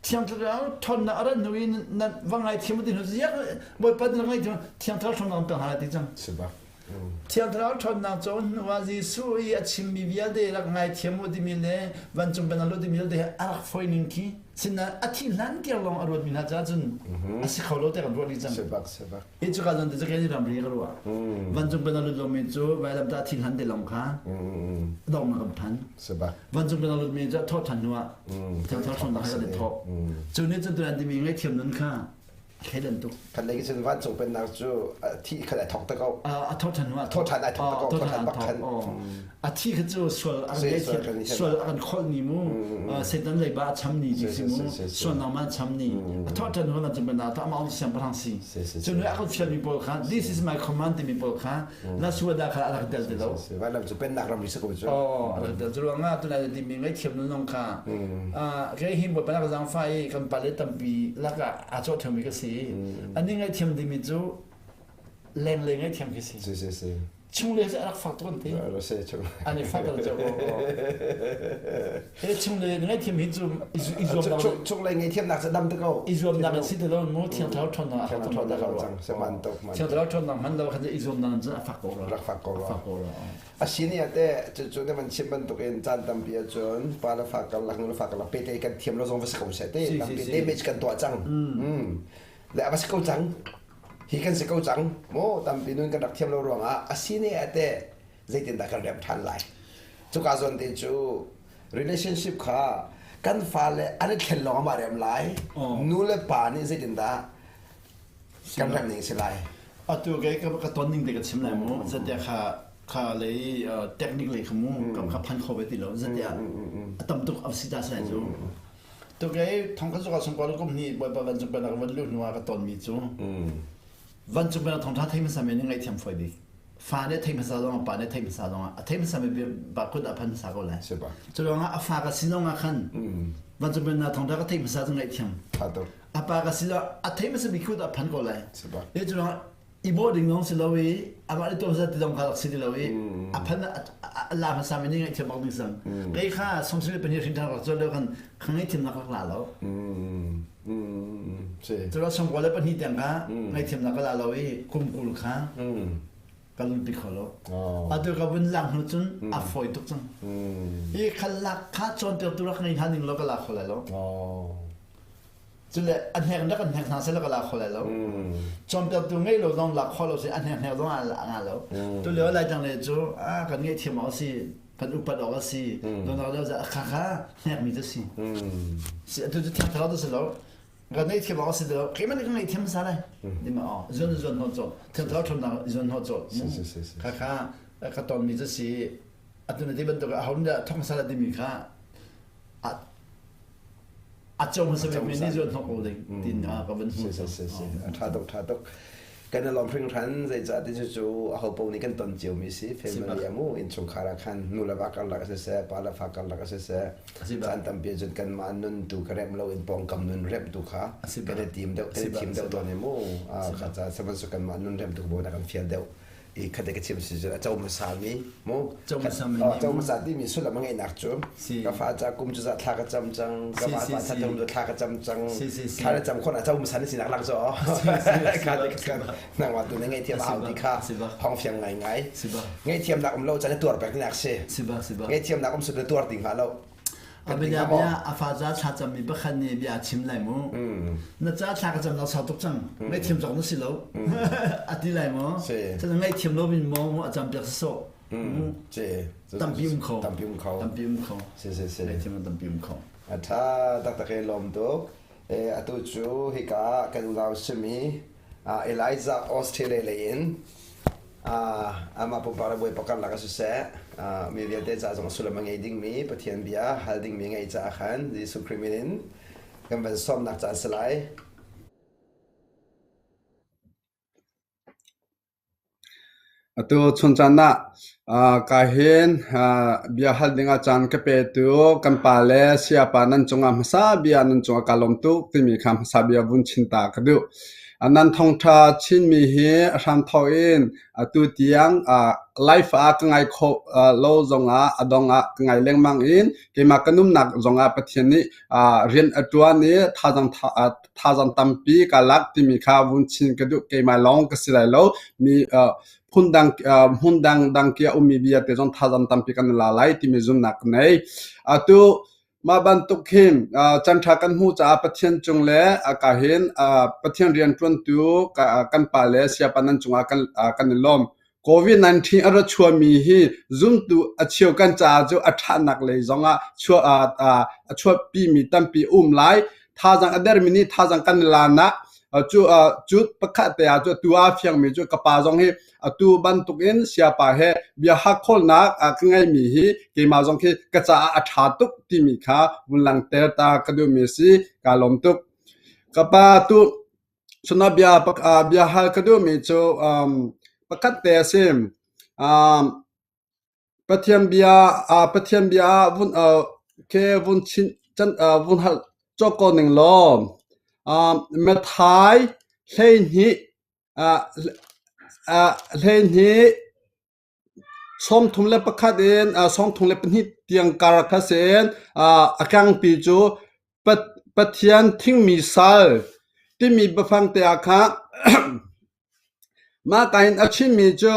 Thiang Thlarau ṭhawnnak a rat hnu in na va ngaithiam ti hnu ziak Bawipa na ngaithiam Thiang Thlarau ṭhawnnak an pek hna lai ti cang Sibak Thiang Thlarau ṭhawnnak cawn hnuah Jesuh i a chimmi vialte rak ngaithiam u timi le vancung pennak lut timi vialte a rak fawi ning khi sinain a thih hlan tiang lawng a ruatmi hna caah cun a si kho lo tiah kan ruah dih cang. Sebak sebak. Hi cuka zon te cu kei ramri ka ruah. Vancung pennak lut lomi cu vailamtah a thih hlan te lawng kha donghnak kan phan. Sebak. Vancung pennak lutmi cu a thawh ṭhan hnuah Thiang Thlarau ṭhawnnak he kan i thawh. Cu nih cun tuan timi ngaihthiam nun kha Thleidan tuk. Khat lei cun vancung pennak cu thi khat ai thok te ko. A thawh ṭhan hnu ah thawh ṭhan ai thok te ko. Thawh ṭhan bak khan. A thi kha cu sual a kan sual a kan kholh ni mu. Satan leiba a cham ni ti si mu. Sual nang ma cham ni. A thawh ṭhan hnu vancung pennak ta amah siangpahrang si. Cu nu a kan fialmi pawl kha this is my command timi pawl kha na suada kha a rak del ti lo. Vanlam cu pennak ram ri si ko cu. Oh, a rak del. Cu ruangah tunai timi ngaihthiam nunong kha kei hi bawipa nak zaangfah i kan pale tampi lakah aa cawh ṭheumi ka si. An i ngaihthiam dingmi cu lenglei ngaihthiam khi si. Si si si. Chunglei cu a rak fak tuk an ti. An i fak tuk cu. He chunglei ngaihthiam hi cu i zuam Chunglei ngaihthiamnak cu dam te ko. I zuamnak in si ti lo mu thiang thlarau ṭhawnnak a fak tuk cang. Se man tuk man. Thiang thlarau ṭhawnnak hman lo khan i zuamnak in cun a fak ko rua. Rak fak ko rua. Fak ko rua. A si ni ate cucu na van chim bantukin caan tampi ahcun pa le fa karlak nu le fa karlak pehtlaih kan thiam lo zong va si ko seh te tampi damage kan tuah cang. Le a va si ko cang. Hi kan si ko cang. Maw tampi nun kan rak thiam lo ruangah a si ne ate zeitindah kan rem ṭhan lai. Cuka zawn te cu relationship kha kan fale an i thlen lawng ah rem lai. Nu le pa nih zeitindah kan rem ning si lai. Atu ke ka ton ning te ka chim lai mu. Zatia kha kha lei technique lei kha mu ka phan kho ve ti lo. Zatia a tam tuk a si ta sai cu. Tu ke thong kha suka sung ko kum ni bawipa van cung penak van lu hnu ah ka ton mi cu. Van cung penak thong tha thei hmasa me ni ngai thiam foi bik. Fa ne thei hmasa zong pa ne thei hmasa zong a thei hmasa me ba kut a phan hmasa ko lai. Cu lawng ah a fa ka sin zong ah khan van cung penak thong tha ka thei hmasa zong ngai thiam. A pa ka si lo a thei hmasa bik kut a phan ko lai. E cu lawng i bawh ding zong si lo i amah le tuah ti zong kha rak si ti lo i a phan a la hmasa mi nih ngaihthiam bak ding sang kei kha somsili pahnih hrin ṭhan rak cuan lio khan kha ngaihthiamnak rak la lo cu lo songkua le pahnih tiang kha ngaihthiamnak ka la lo i kum 20 kha ka lungpi kho lo atu ka vun lak hnu cun a fawi tuk cang i kha lak kha cawnpiak tu rak ngei hna ning lo ka la kho lai lo Cule a hnek rak an hnek hna seh ka la kho lai lo. Cawnpiaktu ngei lo zong lak kho lo si a hnek hnek zong a nga lo. Tu lio lai tang le cu a kan ngei thiam awk a si kan upat awk a si donak lio a kha kha hnek mi cu si. Si atu cu thiang thlarau tu si lo. Kan ngei thiam awk a si lo. Keimah nih kan ngei thiam sa lai. Dima aw zun zun ho cho. Thiang thlarau ṭhawnnak zun ho cho. Kha kha ka ton mi cu si. Atu na ti bantuk a ho nih thong sala timi kha a co hmasa bik mi nih zuan hnok ko ding tin ka van hmu si si si a tha tuk tha tuk kan i lawm hringhran zeicah ti cu aho paoh nih kan ton cio mi si family amu innchungkhar ah khan nu le va karlak a siseh pa le fa karlak a siseh caan tampi cun kanmah nun tu ka remh lo in pawngkam nun remh tu kha kan i tim deuh kan i thim deuh tawn i mu kha ca sihmanhsehlaw kanmah nun remh tu bo na kan fial deuh i khat ka chim si a co hmasa mi mu co hmasa mi co hmasa ti mi sullam a ngeihnak cu ka fa ca kum cu za thla ka cam cang ka fa pa thla tum thla ka cam cang thla na cam khon a co hmasa ni sinak lang zo kha te nang wa tu na ngei thiam hau ti kha hong fiang ngai ngai ngei thiam nak um lo chan tuar pek nak si ngei thiam nak um su na tuar ding ha lo A bia bia a fa ca thlacam mi pakhat nih bia chim lai mu. Na ca thla ka cam lo sau tuk cang. Ngaihthiam cawk na si lo. A ti lai maw? Cun ngaihthiam lo min maw a cam piak sawh. Tampi um kho. Tampi um kho. Tampi um kho. Si si si. Ngaihthiam tampi um kho. A tha taktak e lawm tuk. Atu cu hika kan unau simi Elijah Australia lei in amah pumpak le bawipa karlak ah siseh mi vialte ca zong sullam a ngei dingmi Pathian bia hal dingmi ngei caah khan Jesuh Khrih min in kan van sawmnak caan si lai. Atu chuncan ah ka hin bia hal dingah caan ka petu kan pa le sayapa nan cungah hmasa bia nan cungah kaa lawm tuk timi kha hmasa bia vun chin ta ka duh. Nan thawngṭha chinmi hi a hramthawk in atu tiang life ah ka ngai khawh lo zongah a dong ah ka ngai lengmang in keimah ka nunnak zongah Pathian nih rian a ṭuan i thazaang tampi kaa lak timi kha vun chin ka duh. Keimah lawng ka si lai lo. Mi phundang hmun dangdang ki a ummi vialte zong thazaang tampi kan la lai timi zumhnak ka nei. Atu mah bantuk hin canṭha kan hmuh caah Pathian cung le ka hin Pathian rianṭuantu kan pa le sayapa nan cungah kan i lawm. COVID-19 a ra chuahmi hi zumtu a cheu kan caah cu a ṭhatnak lei zongah a chuahpimi tampi a um lai. Thazaang a dermi nih thazaang kan i lanak cu cu pakhat te ah cu tu aa fiangmi cu ka pa zong hi atu bantukin siapa he bia hakkholnak ka ngeimi hi keimah zong khi ka caah a ṭha tuk timi kha vun langhter ta ka duhmi a si. Kaa lawm tuk. Ka pa tu Cun bia bia hal ka duhmi cu pakhat te a si. Pathian bia Pathian bia ah vun ke vun chin vun hal cawk ko ning law Matthai. 12 12 31 in 32 tiang kar kha si in a kangpi cu Pathian thingmi sal timi biafang te ah kha mah ka in a chimmi cu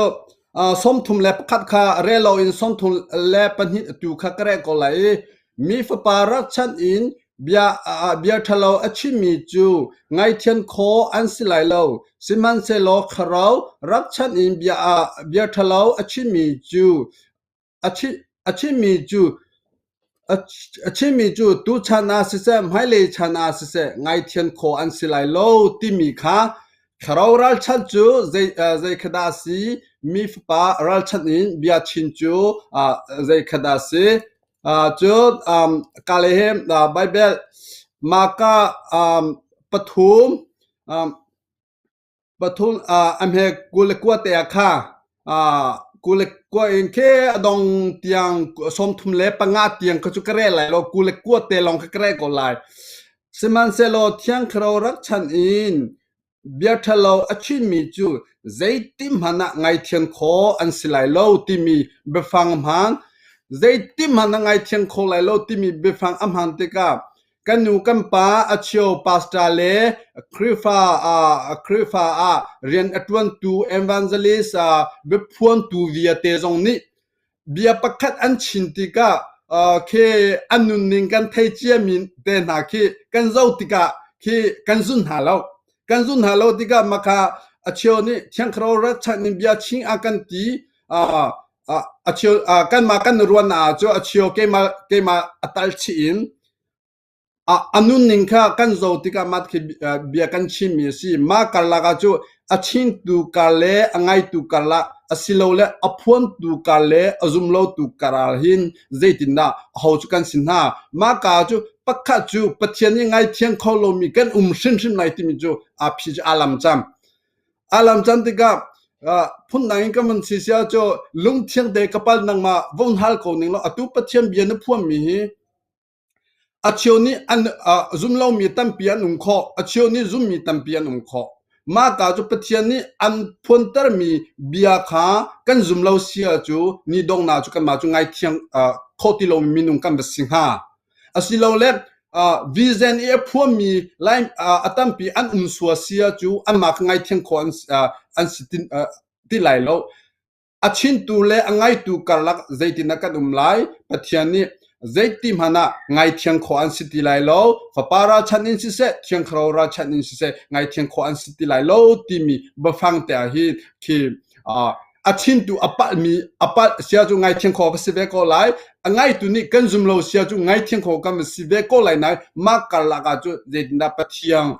31 kha rel loin 32 tu kha ka reh ko lai i Mi Fapa ralchanh in bia ṭhalo a chimmi cu ngaihthiam khawh an si lai lo, sihmanhsehlaw Thlarau ralchanh in bia ṭhalo a chimmi cu tuchan ah siseh, hmailei chan ah siseh ngaihthiam khawh an si lai lo timi kha Thlarau ralchanh cu zei kha dah a si? Mi Fapa ralchanh in bia chim cu zei kha dah a si? Cun ka le hi Baibal Marka pathum pathum a hme 29 te ah kha 29 in khi a dong tiang 35 tiang kha cu ka rel lai lo 29 te lawng kha ka rel ko lai. Sihmanhsehlaw Thiang Thlarau rak chan in Bia ṭhalo a chimmi cu zeitihmanh ah ngaithiam khawh an si lai lo timi biafang hmaan, zeitihmanh ah ngaithiam kho lai lo timi biafang a hmaan tikah kan nu kan pa a cheu pastor le Khrihfa Khrihfa ah rian a ṭuantu evangelist biaphuantu vialte zong nih bia pakhat an chin tikah khi an nunning kan thei ciami te hna khi kan zoh tikah khi kan zun hna lo. Kan zun hna lo tikah maka a cheu nih Thiang Thlarau ralchanh in bia ching a kan ti a cheu kanmah kan ruan ah cu a cheu keimah keimah a tal chih in A nunning kha kan zoh tikah mah khi bia kan chimmi a si. Mah karlak ah cu a chimtu kar le a ngaitu karlak asilole a phuantu kar le a zumlotu kar ah hin zeitindah aho cu kan si hna? Mah ka cu pakhat cu Pathian nih ngaithiam kho lomi kan um hrimhrim lai timi cu aa phi cu aa lam cang. Aa lam cang tikah phundang in kan van si sia cu lungthiang te ka pal nangmah von hal ko ning law atu Pathian bia na phuanmi hi A cheu nih an zum lomi tampi an um khawh, a cheu nih zummi tampi an um khawh. Mah ka cu Pathian nih an phuantermi bia kha kan zum lo sia cu ni donghnak cu kanmah cu ngaithiam khawh ti lomi minung kan va si hnga. Asilole vision i a phuanmi lai a tampi an um sua sia cu anmah kha ngaithiam khawh an si ti lai lo. A chintu le a ngaitu karlak zeitindah kan um lai? Pathian nih zeiti hmanh ah ngaithiang khawh an si ti lai lo. Fapa ralchanh in siseh, Thiang Thlarau ralchanh in siseh, ngaithiang khawh an si ti lai lo timi biafang te ah hin khi a chintu a palhmi a palh sia cu ngaithiang khawh va si ve ko lai. A ngaitu nih kan zum lo sia cu ngaithiang khawh kan va si ve ko lai nain mah karlak ah cu zeitindah Pathian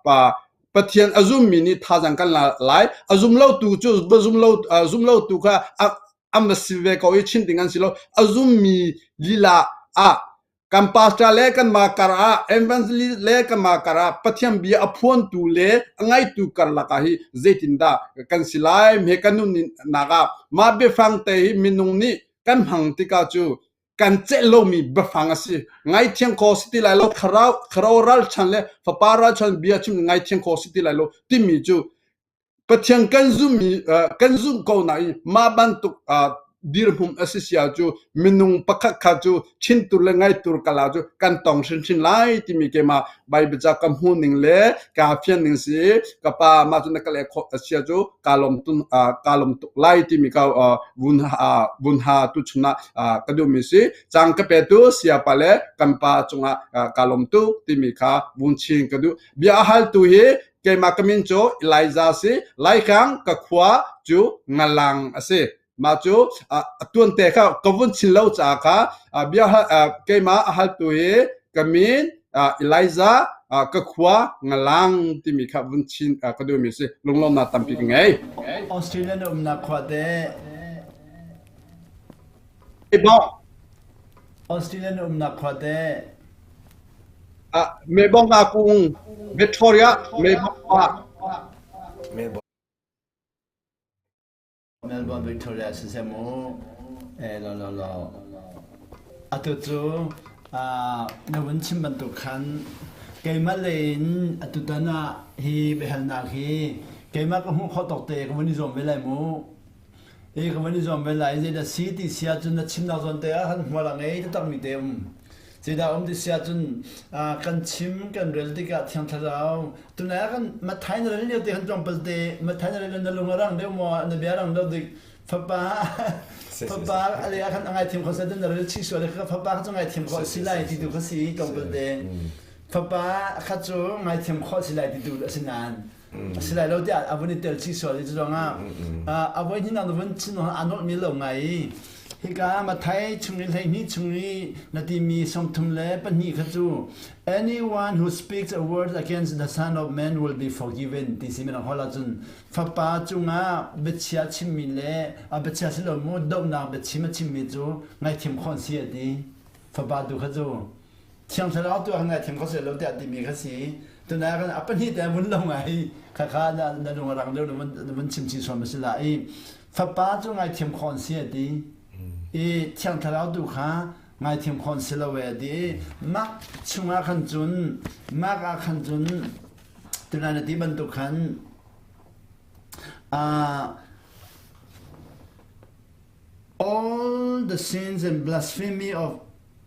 pa Pathian a zummi nih thazaang kan la lai. A zum lotu cu zum lo zum lotu kha an va si ve ko i chim ding an si lo. A zummi lila ah kan pastor le kanmah kar ah evangelist le kanmah kar ah Pathian bia a phuantu le a ngaitu karlak ah hi zeitindah kan si lai me kan nunnak ah mah biafang te hi minung nih kan hmang tikah cu kan celh lomi biafang a si. Ngaithiang kho si ti lai lo, thlarau, thlarau ralchan le fapa ralchan bia chim ngaithiang kho si ti lai lo timi cu Pathian kan zummi kan zumh ko nain mah bantuk dirhmun a si sia cu minung pakhat kha cu chintur le ngaitur kala cu kan tong hrinhrin lai timi keimah Bible ca ka hmuh ning le ka fian ning si ka pa mah cu na ka le khawh a sia cu ka lawm tun ka lawm tuk lai timi ka vun vun ha tu chun ah ka duhmi si cang ka petu siapa le kan pa cungah ka lawm tuk timi kha vun chin ka duh bia a haltu hi keimah ka min cu Elijah si Laikang ka khua cu Ngalang a si mah cu a tuante kha ka vun chin lo caah kha bia keimah a haltu hi ka min Elijah ka khua Ngalang timi kha vun chin ka duhmi si lunglawmnak tampi ka ngei Australia na umnak khua te Mebong. Australia na umnak khua te. Mebong nga kung Victoria Mebong ah. Melbourne Victoria siseh mu. Eh lo lo lo. Atu cu na vun chim bantuk khan. Keimah lei in atutan ah hi biahalnak hi keimah ka hmuh khawh tawk te ka vun i zuam ve lai mu. I ka vun i zuam ve lai. Zeidah si ti si ahcun na chimnak zawn te ah khan hmual a ngei taktakmi te um. Zeidah um ti si ahcun kan chim kan rel tikah Thiang Thlarau tunai ah kan Matthai na rel lio te khan tlawmpal te Matthai na rel na lung a rang deuh maw na bia rang deuh dik fapa fapa a le ah khan a ngaithiam kho seh na rel chih sual fapa kha cu ngaithiam khawh si lai ti tu kha si tlawmpal te fapa kha cu ngaithiam khawh si lai ti tu a si nain a si lai lo tiah a vun i tel chih sual i cu zongah a voi hnih na vun chin a nolh mi lo ngai i hika Mathai chung i 12 chung i na timi 32 kha cu anyone who speaks a word against the son of man will be forgiven ti si minang hol ahcun Fapa cungah biachia chimmi le a biachia si lo mu dohnak biachim a chimmi cu ngaihthiam khawh an si a ti. Fapa tu kha cu Thiang Thlarau tu ah ngaihthiam kho si lo tiah timi kha si. Tunai kan a pahnih te vun lo ngai kha kha na na lung a rang deuh na vun chim chin suam a si la i Fapa cu ngaihthiam khawh an si a ti. I Thiang Thlarau tu kha ngaithiam khawh an si lo e a ti. Mark chungah khan cun Mark ah khan cun Tunai na ti bantuk khan all the sins and blasphemy of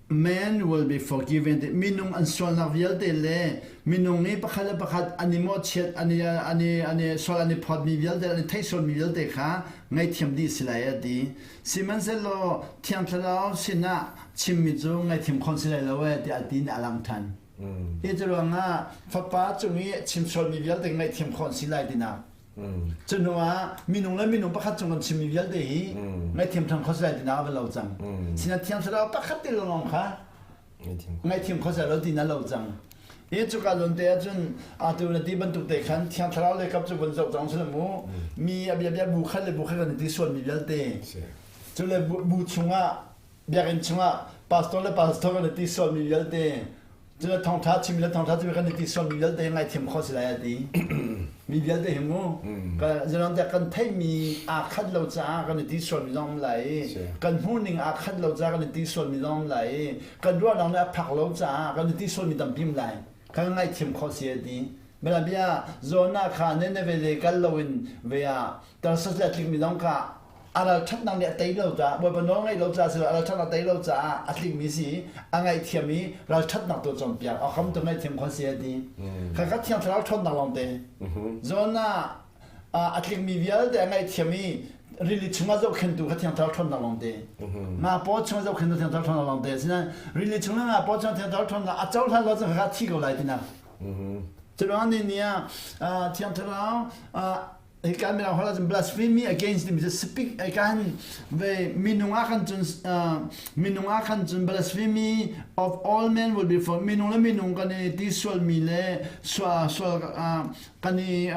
man will be forgiven. Minung an sualnak vialte le minung nih pakhat le pakhat an i mawhchiat an i an i an i sual an i phawtmi vialte an i theih sualmi vialte kha ngaihthiam dih si lai a ti. Sihmanhsehlaw Thiang Thlarau sinah chimmi cu ngaihthiam khawh si lai lo e tiah a ti in a lang ṭhan. Hi cu ruangah fapa cung i chim sualmi vialte ngaihthiam khawh an si lai tinak. Cu hnu ah minung le minung pakhat cung kan chimmi vialte hi ngaihthiam ṭhan khawh si lai tinak a va lo cang. Sinain Thiang Thlarau pakhat te lawng kha ngaihthiam khawh si lo ti na lo cang. Hi cuka zawn te ahcun atu na ti bantuk te khan Thiang Thlarau le kap cu vun zoh cang sila mu. Mi a bia bia bu khat le bu khat kan i ti sualmi vialte. Cu le bu chungah biakinn chungah pastor le pastor kan i ti sualmi vialte cu le thawngṭha chim le thawngṭha chim kan i ti sualmi vialte ngaithiam khawh si lai a ti mi vialte hi mu zeilong tiah kan theihmi aa khat lo caah kan i ti sualmi zong um lai i kan hmuhning aa khat lo caah kan i ti sualmi zong um lai i kan ruahnak nih a phak lo caah kan i ti sualmi tampi um lai kan ngaihthiam khawh si a ti bela bia zawn ah kha Nineveh le kal loin ve ah Tarsus le a tlikmi zong kha a ralṭhatnak nih a tei lo caah Bawipa nawl ngaih lo caah si a ralṭhatnak tei lo caah a tlikmi si a ngaihthiam i ralṭhatnak tu cawnpiak a hram tu ngaihthiam khon si a ti kha kha thiang thlarau ṭhawnnak lawngte zawn ah a tlikmi vialte a ngaihthiam i rili chungah zohkhentu kha thiang thlarau ṭhawnnak lawngte nga paw chungah zohkhentu thiang thlarau ṭhawnnak lawngte asinain rili chung le nga paw chungah thiang thlarau ṭhawnnak a cohlan lo cun kha thi ko lai tinak cu ruang ni ni ah thiang thlarau Hika mirang holh ahcun blasphemy against timi cu speak kan ve minung ah khan cun minung ah khan cun blasphemy of all men will be for minung le minung kan i ti sualmi le sual sual kan i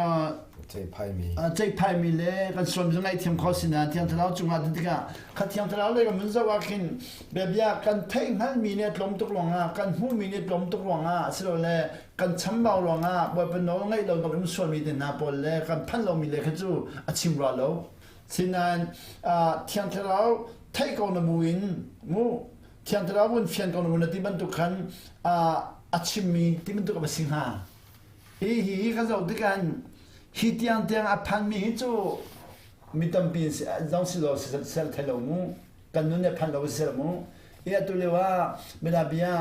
ceihphaimi ceihphaimi le kan sualmi cu ngaihthiam kho si na thiang thlarau cungah ti tikah kha thiang thlarau le kan vun zoh ah khin biabia kan theih hngalhmi nih a tlawm tuk ruangah kan hmuhmi nih tlawm tuk ruangah asilole kan chambau ruangah Bawipa nawl ngaih lo kan um sualmi te hna pawl le kan phanh lomi le kha cu a chim rua lo. Sinain Thiang Thlarau theih ko na bu in mu Thiang Thlarau vun fian ko na bu na ti bantuk khan a chimmi ti bantuk a va si hnga. Hi hi hi kan zoh tikah hi tiang tiang a phanmi hi cu mi tampi zong si lo sel thai lo mu kan nun ne phan lo sel mu i atu lio ah bia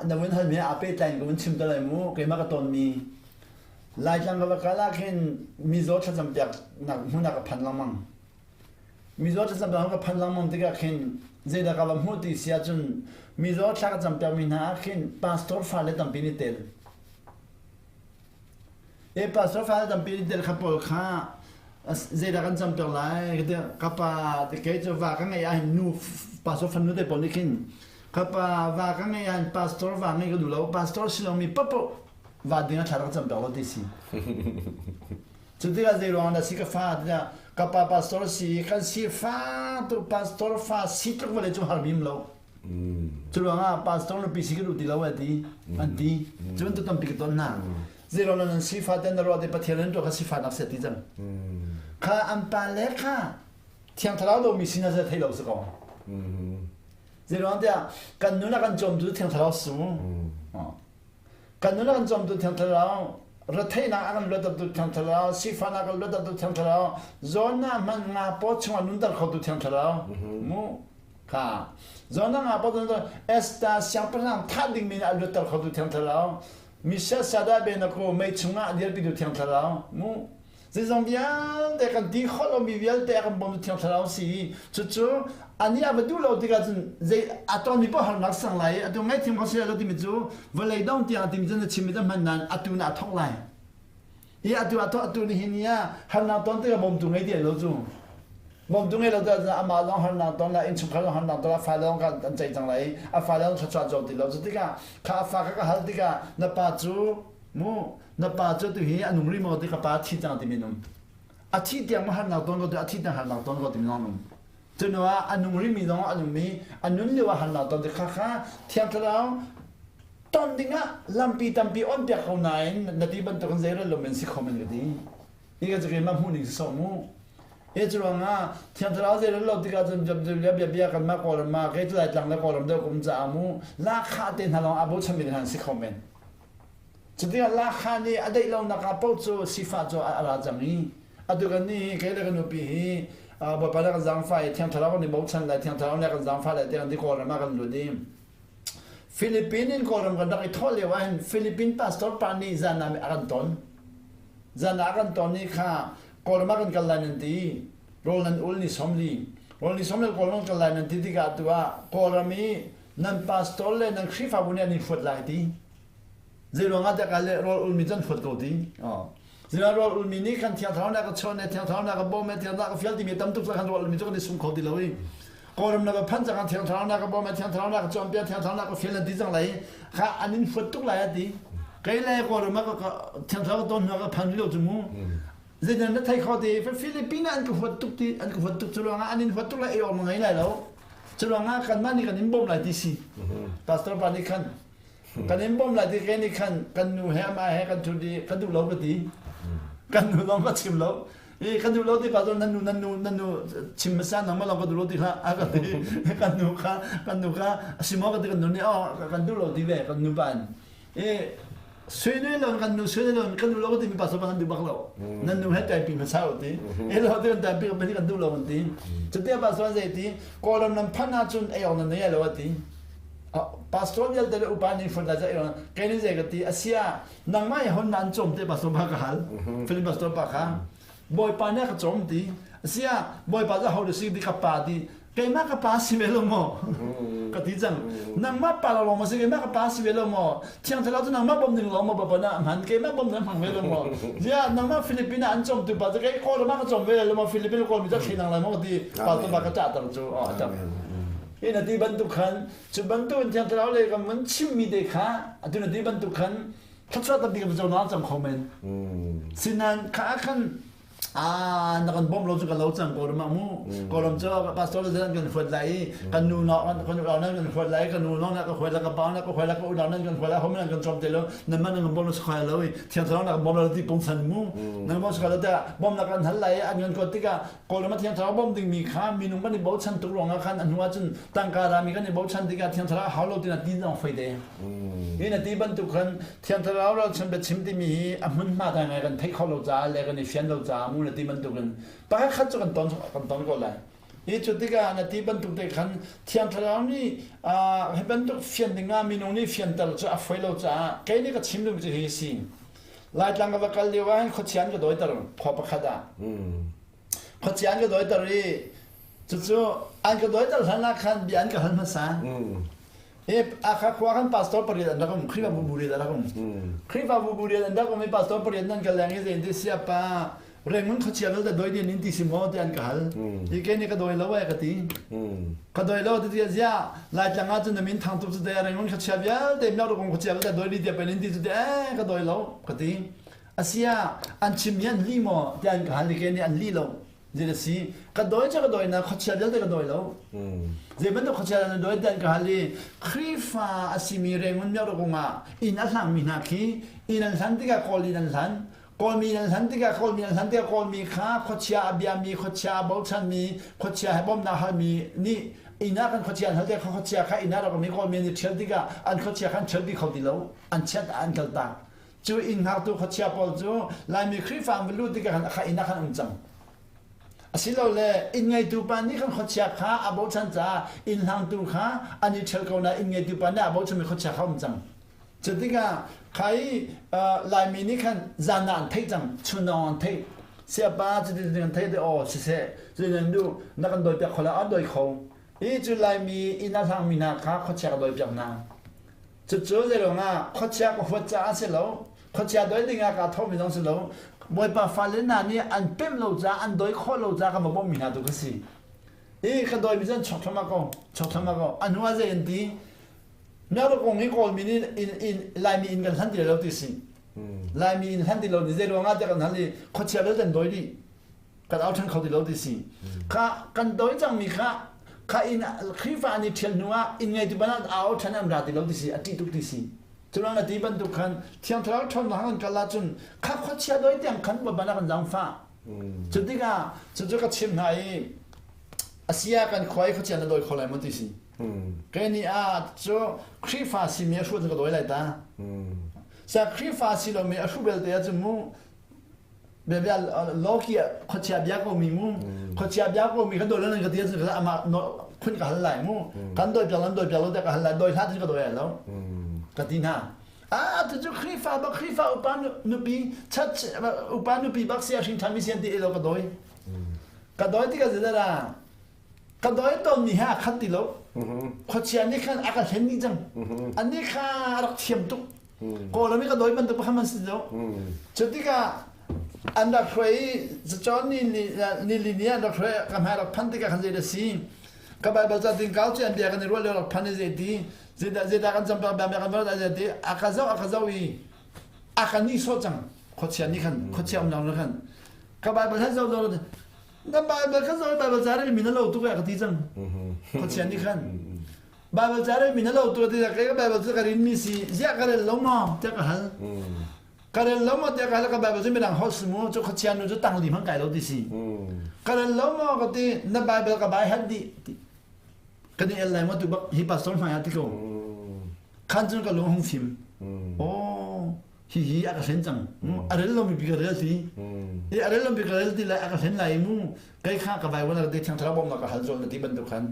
na vun halmi aa pehtlai in ka vun chim te lai mu keimah ka tonmi Laitlang ka va kal ah khin mizaw thlacam piaknak hmun ah ka phan lengmang mizaw thlacam piak ka phan lengmang tikah khin zeidah ka va hmuh ti si ahcun mizaw thla ka cam piakmi hna ah khin pastor fale tampi nih tel E pastor fale tampi nih tel kha pawl kha zeidah kan campiak lai ka ti ka pa kei cu va ka ngeih ahhin nu pastor fanu te pawl nih khin ka pa va ka ngeih ahhin pastor va ngeih ka duh lo pastor si lomi paohpaoh va ding ah thla rak campiak lo ti si cu tikah zei ruang dah si ka fa tiah ka pa pastor si kan si fa tu pastor fa si tluk vawlei cu har bim lo Cu ruangah pastor nupi si ka duh ti lo a ti an ti. Cu bantuk tampi ka ton hna. Zeiruang nan sifa ten na ruah te Pathian nan tuah kha sifa nak se ti cang. Kha an pa le kha thiang thlarau lo mi sin a thei lo si ko. Zeiruang tiah kan nun a kan cawm tu thiang thlarau su. Kan nun a kan cawmtu Thiang Thlarau, retheihnak a kan luattertu Thiang Thlarau, sifahnak a kan luattertu Thiang Thlarau, zawnnak hmanh nga paw chungah nunter khotu Thiang Thlarau. Mu kha zawnnak nga paw nunter Esther siangpahrang thah dingmi nih a luatter khotu Thiang Thlarau, Mishal Sada Benako mei chungah a dirpitu Thiang Thlarau. Mu Zeizong vialte kan ti khawh lomi vialte a kan bawmtu Thiang Thlarau si i cucu anih a va duh lo tikah cun zei a tonmi paoh harnak sang lai i atu ngaihthiam kho si lo timi cu vawlei dong tiang timi cu na chimmi cu hman nain atu na a thawk lai. I atu a thawk atu nihin ni ah harnak ton tikah bawmtu ngei ti lo cu. Bawmtu ngei lo tikah amah lawng harnak ton lai, innchungkhar lawng harnak ton lai, a fa lawng kan an ceih cang lai i a fa lawng thluachuah cawk ti lo. Cu tikah kha a fa kha ka hal tikah na pa cu mu na pa cu tu hi a nung rih maw ti ka pa a thi cang timi nung a thi tiang ma harnak ton ko ti a thi tiang harnak ton ko timi zong nung cu ah a nung rihmi zong a nung mi a nun lio ah harnak ton ti kha kha thiang thlarau ton dingah lampi tampi on piak ko nain na ti bantukin zeirel lo men si kho men ka ti hi ka cu keimah hmuh ning si sawh mu Hi cu ruangah Thiang Thlarau zeirel lo tikah cun bia bia bia kan mah Kawlram ah kei cu Laitlang le Kawlram deuh kum caah mu lahkhah te hna lawng aa bochanmi hna an si kho men. Cutikah lahkhah nih a deih lonak ah paoh cu sifah cu a ra cang i atu kan nih kei le ka nupi hi Bawipa nih a kan zaangfah i Thiang Thlarau kan i bochan lai Thiang Thlarau nih a kan zaangfah lai tiah kan ti Kawlram ah kan lut i Philippine in Kawlram kan rak i thawh lio ahhin Philippine pastor pa nih zan ah a kan ton. Zan ah a kan ton i kha Kawlram ah kan kal lai nan ti. Rawl nan ul ni 40. Rawl ni 40 Kawlram kan kal lai nan ti tikah tu ah Kawlram i nan pastor le nan Khrihfabu nih an in huat lai ti. Zeiruang ah dah ka le rawl ulmi cu an huat ko ti. Zeiruang rawl ulmi nih kan Thiang Thlarau nih a ka chawn le Thiang Thlarau nih a ka bawm le Thiang Thlarau ka fial timi tam tuk kan rawl ulmi cu kan i sum kho ti lo i Kawlram na va phanh cang Thiang Thlarau nih a ka bawm le Thiang Thlarau nih a ka cawnpiak Thiang Thlarau nih a ka fial nan ti cang lai kha an in huat tuk lai a ti. Kei le Kawlram ah ka Thiang Thlarau ka ton hnu ah ka phan rih lo cu mu. Zeidah na thei kho ti Philippines ah an ka huat tuk ti an ka huat tuk cu ruangah an in huat tuk lai ei awk ma ngei lai lo. Cu ruangah kanmah nih kan in bawm lai ti si. Pastor pa nih khan Kan in bawmh lai ti ke nih khan kan nu he amah he kan ṭhut i ka duh lo ka ti. Kan nu zong ka chim lo. I ka duh lo ti pa cun nan nu nan nu nan nu chim hmasa nangmah lawng ka duh lo ti hlah a ka ti. Kan nu kha kan nu kha a si maw ka ti kan nu nih oh kan duh lo ti ve kan nu pa in. I sui nui lon kan nu sui nui lon kan duh lo ka ti mi pa kan duh bak lo. Nan nu he taipi hmasa u ti. E lo ti kan taipi kan duh lo kan ti. Cuti pa chuan zei ti Kawlram nan phanh ahcun ei awk nan nei lo a ti. Pastor vialte le upa nih fun lai kei nih zei ka ti asia nangmah i hon nan cawm te pastor pa ka hal Philip pastor pa kha bawipa nih a ka cawm ti asia bawipa cu ho si ti ka pa ti keimah ka pa si ve lo maw ka ti cang nangmah pa lo maw si keimah ka pa si ve lo maw thiang thlarau cu nangmah bom ding lo maw bapa na hman keimah bom na hmang ve lo maw zia nangmah Philippine ah an cawm tu pa cu kei Kawlram ah ka cawm ve lo maw Philippine kawl mi cu thli nang lai maw ti pastor pa ka ṭah ter cu Hi na ti bantuk khan cu bantuk in Thiang Thlarau le kan van chimmi te kha atu na ti bantuk khan thluachuah tampi kan co na cang kho men. Sinan kha khan ah na kan bawmh lo cu kan lo cang ko ram mu kawlram cu pastor le zan kan huat lai i kan nu na kan u nan kan huat lai kan nu nong na ka huat lai ka pa na ka huat lai ka unau nan kan huat lai hom nan kan cawm te lo nan man nan bawm lo sakhai lo i thiang thlarau na kan bawm lo ti pungsan mu nan bawm sakhai lo te bawm na kan hal lai an kan kuat tikah Kawlram ah Thiang Thlarau bawmh dingmi kha minung kan i bochan tuk ruangah khan a hnu ahcun tangka rami kan i bochan tikah Thiang Thlarau hau lo tina ti zong fei te. Hi na ti bantuk khan Thiang Thlarau ralchan biachim timi hi a hmunhma ngai ngai kan theih kho lo caah le kan i fian lo caah mu na ti bantuk in pakhat khat cu kan ton kan ton ko lai. Hi cu tikah na ti bantuk te khan Thiang Thlarau nih hi bantuk fian dingah minung nih fianter cu a foi lo caah kei nih ka chim duhmi cu hi si. Laitlang ka va kal lio ah hin khuachia an ka dawiter khua pakhat ah. Khuachia an ka dawiter i cucu an ka dawiter hlan ah khan bia an ka hal hmasa. I akha khua khan pastor pariat an rak um, Khrihfabu bu riat an rak um. Khrihfabu bu riat an rak um i pastor pariat nan ka leng i zei ti siapa Rengun khuachia vialte doi din in ti si maw ti an ka hal. Hi ke nih ka doi lo ai ka ti. Ka doi lo ti ti zia Laitlang ah cun na min thang tuk cu te Rengun khuachia vialte miak rukung khuachia vialte doi di tia pen in ti cu te eh ka doi lo ka ti. Asia an chim mi an li maw ti an ka hal hi ke nih an li lo. Zei a si ka doi cu ka doi na khuachia vialte ka doi lo. Zei bantuk khuachia na doi ti an ka hal i Khrihfa a simi Rengun miak rukung ah inn a hlangmi hna khi inn an hlan tikah kawl inn an hlan Kawlmi nan hlan tikah Kawlmi nan hlan tikah Kawlmi kha khuachia a biami, khuachia a bochanmi, khuachia he bawmhnak halmi nih Inn ah kan khuachia an hal te khuachia kha inn ah rak um i Kawlmi an i ṭhial tikah an khuachia kha an ṭhial pi kho ti lo. An chiat ah an kaltak. Cu inn hngaktu khuachia pawl cu Laimi Khrihfa an va luh tikah khan kha inn ah khan um cang. Asilole inn ngeitu pa nih khan khuachia kha a bochan caah inn hlangtu kha an i ṭhial ko nain inn ngeitu pa nih a bochanmi khuachia kha um cang. Cu tikah kha i Laimi nih khan zan ah an theih cang, chun lawng an theih. Siapa cuti an theih te aw siseh, cuti nan duh na kan dawipiak kho lai, an dawi kho. Hi cu Laimi inn a hlangmi hna kha khuachia ka dawipiak hna. Cucu zeiruangah khuachia ka huat caah a si lo, khuachia dawi ding ah kaa thawhmi zong si lo. Bawipa fale hna nih an pemh lo caah, an dawi khawh lo caah ka va bawmhmi hna tu ka si. Hi ka dawimi cu an chuak thluahmah ko, chuak thluahmah ko. A hnu ah zei an ti? Miakra hi Kawlmi nih in, in, Laimi inn kan hlan ti lo ti si. Laimi inn hlan ti lo ni zei ruangah tiah kan hal i khuachia vialte an dawi dih. Kan au ṭhan kho ti lo ti si. Kha kan dawi cangmi kha kha inn Khrihfa an i ṭhial hnu ah inn ngeitu ban ah au ṭhan an ra ti lo ti si, a ṭih tuk ti si. Curuang na ti bantuk khan Thiang Thlarau ṭhawnnak kan kal ahcun kha khuachia dawi tiang khan Bawipa nih a kan zaangfah. Cu tikah cucu ka chim hna i asia kan khua i khuachia na dawi kho lai maw ti si. Kei nih ah cu Khrihfa simi a hruh cu ka dawi lai ta. Sa Khrihfa si lomi a hruh belte ahcun mu bia loki khuachia bia ko mi mu khuachia bia ko mi kan dawi lo ka ti ahcun amah khun ka hal lai mu kan dawi piak lo dawi piak lo te ka hal lai dawi hlah cu ka dawi lai lo ka ti hna. Ah tu cu Khrihfa bak Khrihfa upa nupi church upa nupi bak sia hring ṭhan mi sian ti lo ka dawi. Ka dawi tikah zeidah Ka dawi tawnmi he aa khat ti lo. Khuachia nih khan a ka hlen dih cang. Anih kha a rak thiam tuk. Kawlram i ka dawi bantuk kha man si lo. Cu tikah an rak hruai i cacawn ni ni li ni an rak hruai ka hmai rak phan tikah khan zei dah si ka Baibal ca ting kau cu an bia kan i ruah lio rak phan i zei ti zeidah zeidah kan campiak bia kan ruah zei ti a ka zoh a ka zoh i a ka nihsawh cang khuachia nih khan khuachia um lang khan ka Baibal han zoh zoh Na Baibal kha zoh Baibal ca rel min a lo tuk eh ka ti cang. Khuachia nih khan Baibal ca rel min a lo tuk ti kei ka Baibal cu ka rin mi si ziah ka rel lo maw tiah ka hal. Ka rel lo maw tiah ka hal ka Baibal cu midang holh si mu cu khuachia nu cu tangli hmang kai lo ti si. Ka rel lo maw ka ti na Baibal ka bai hat dih ti. Kan i el lai maw tu bak hi pastor hmai ah ti ko. Khan cun ka lung hung fim. Oh hihi a ka hlen cang a rel lomi bi ka rel ti i a rel lomi ka rel ti lai a ka hlen lai mu kei kha ka Bible na thiang thlarau bawmnak ka hal zawn na ti bantuk khan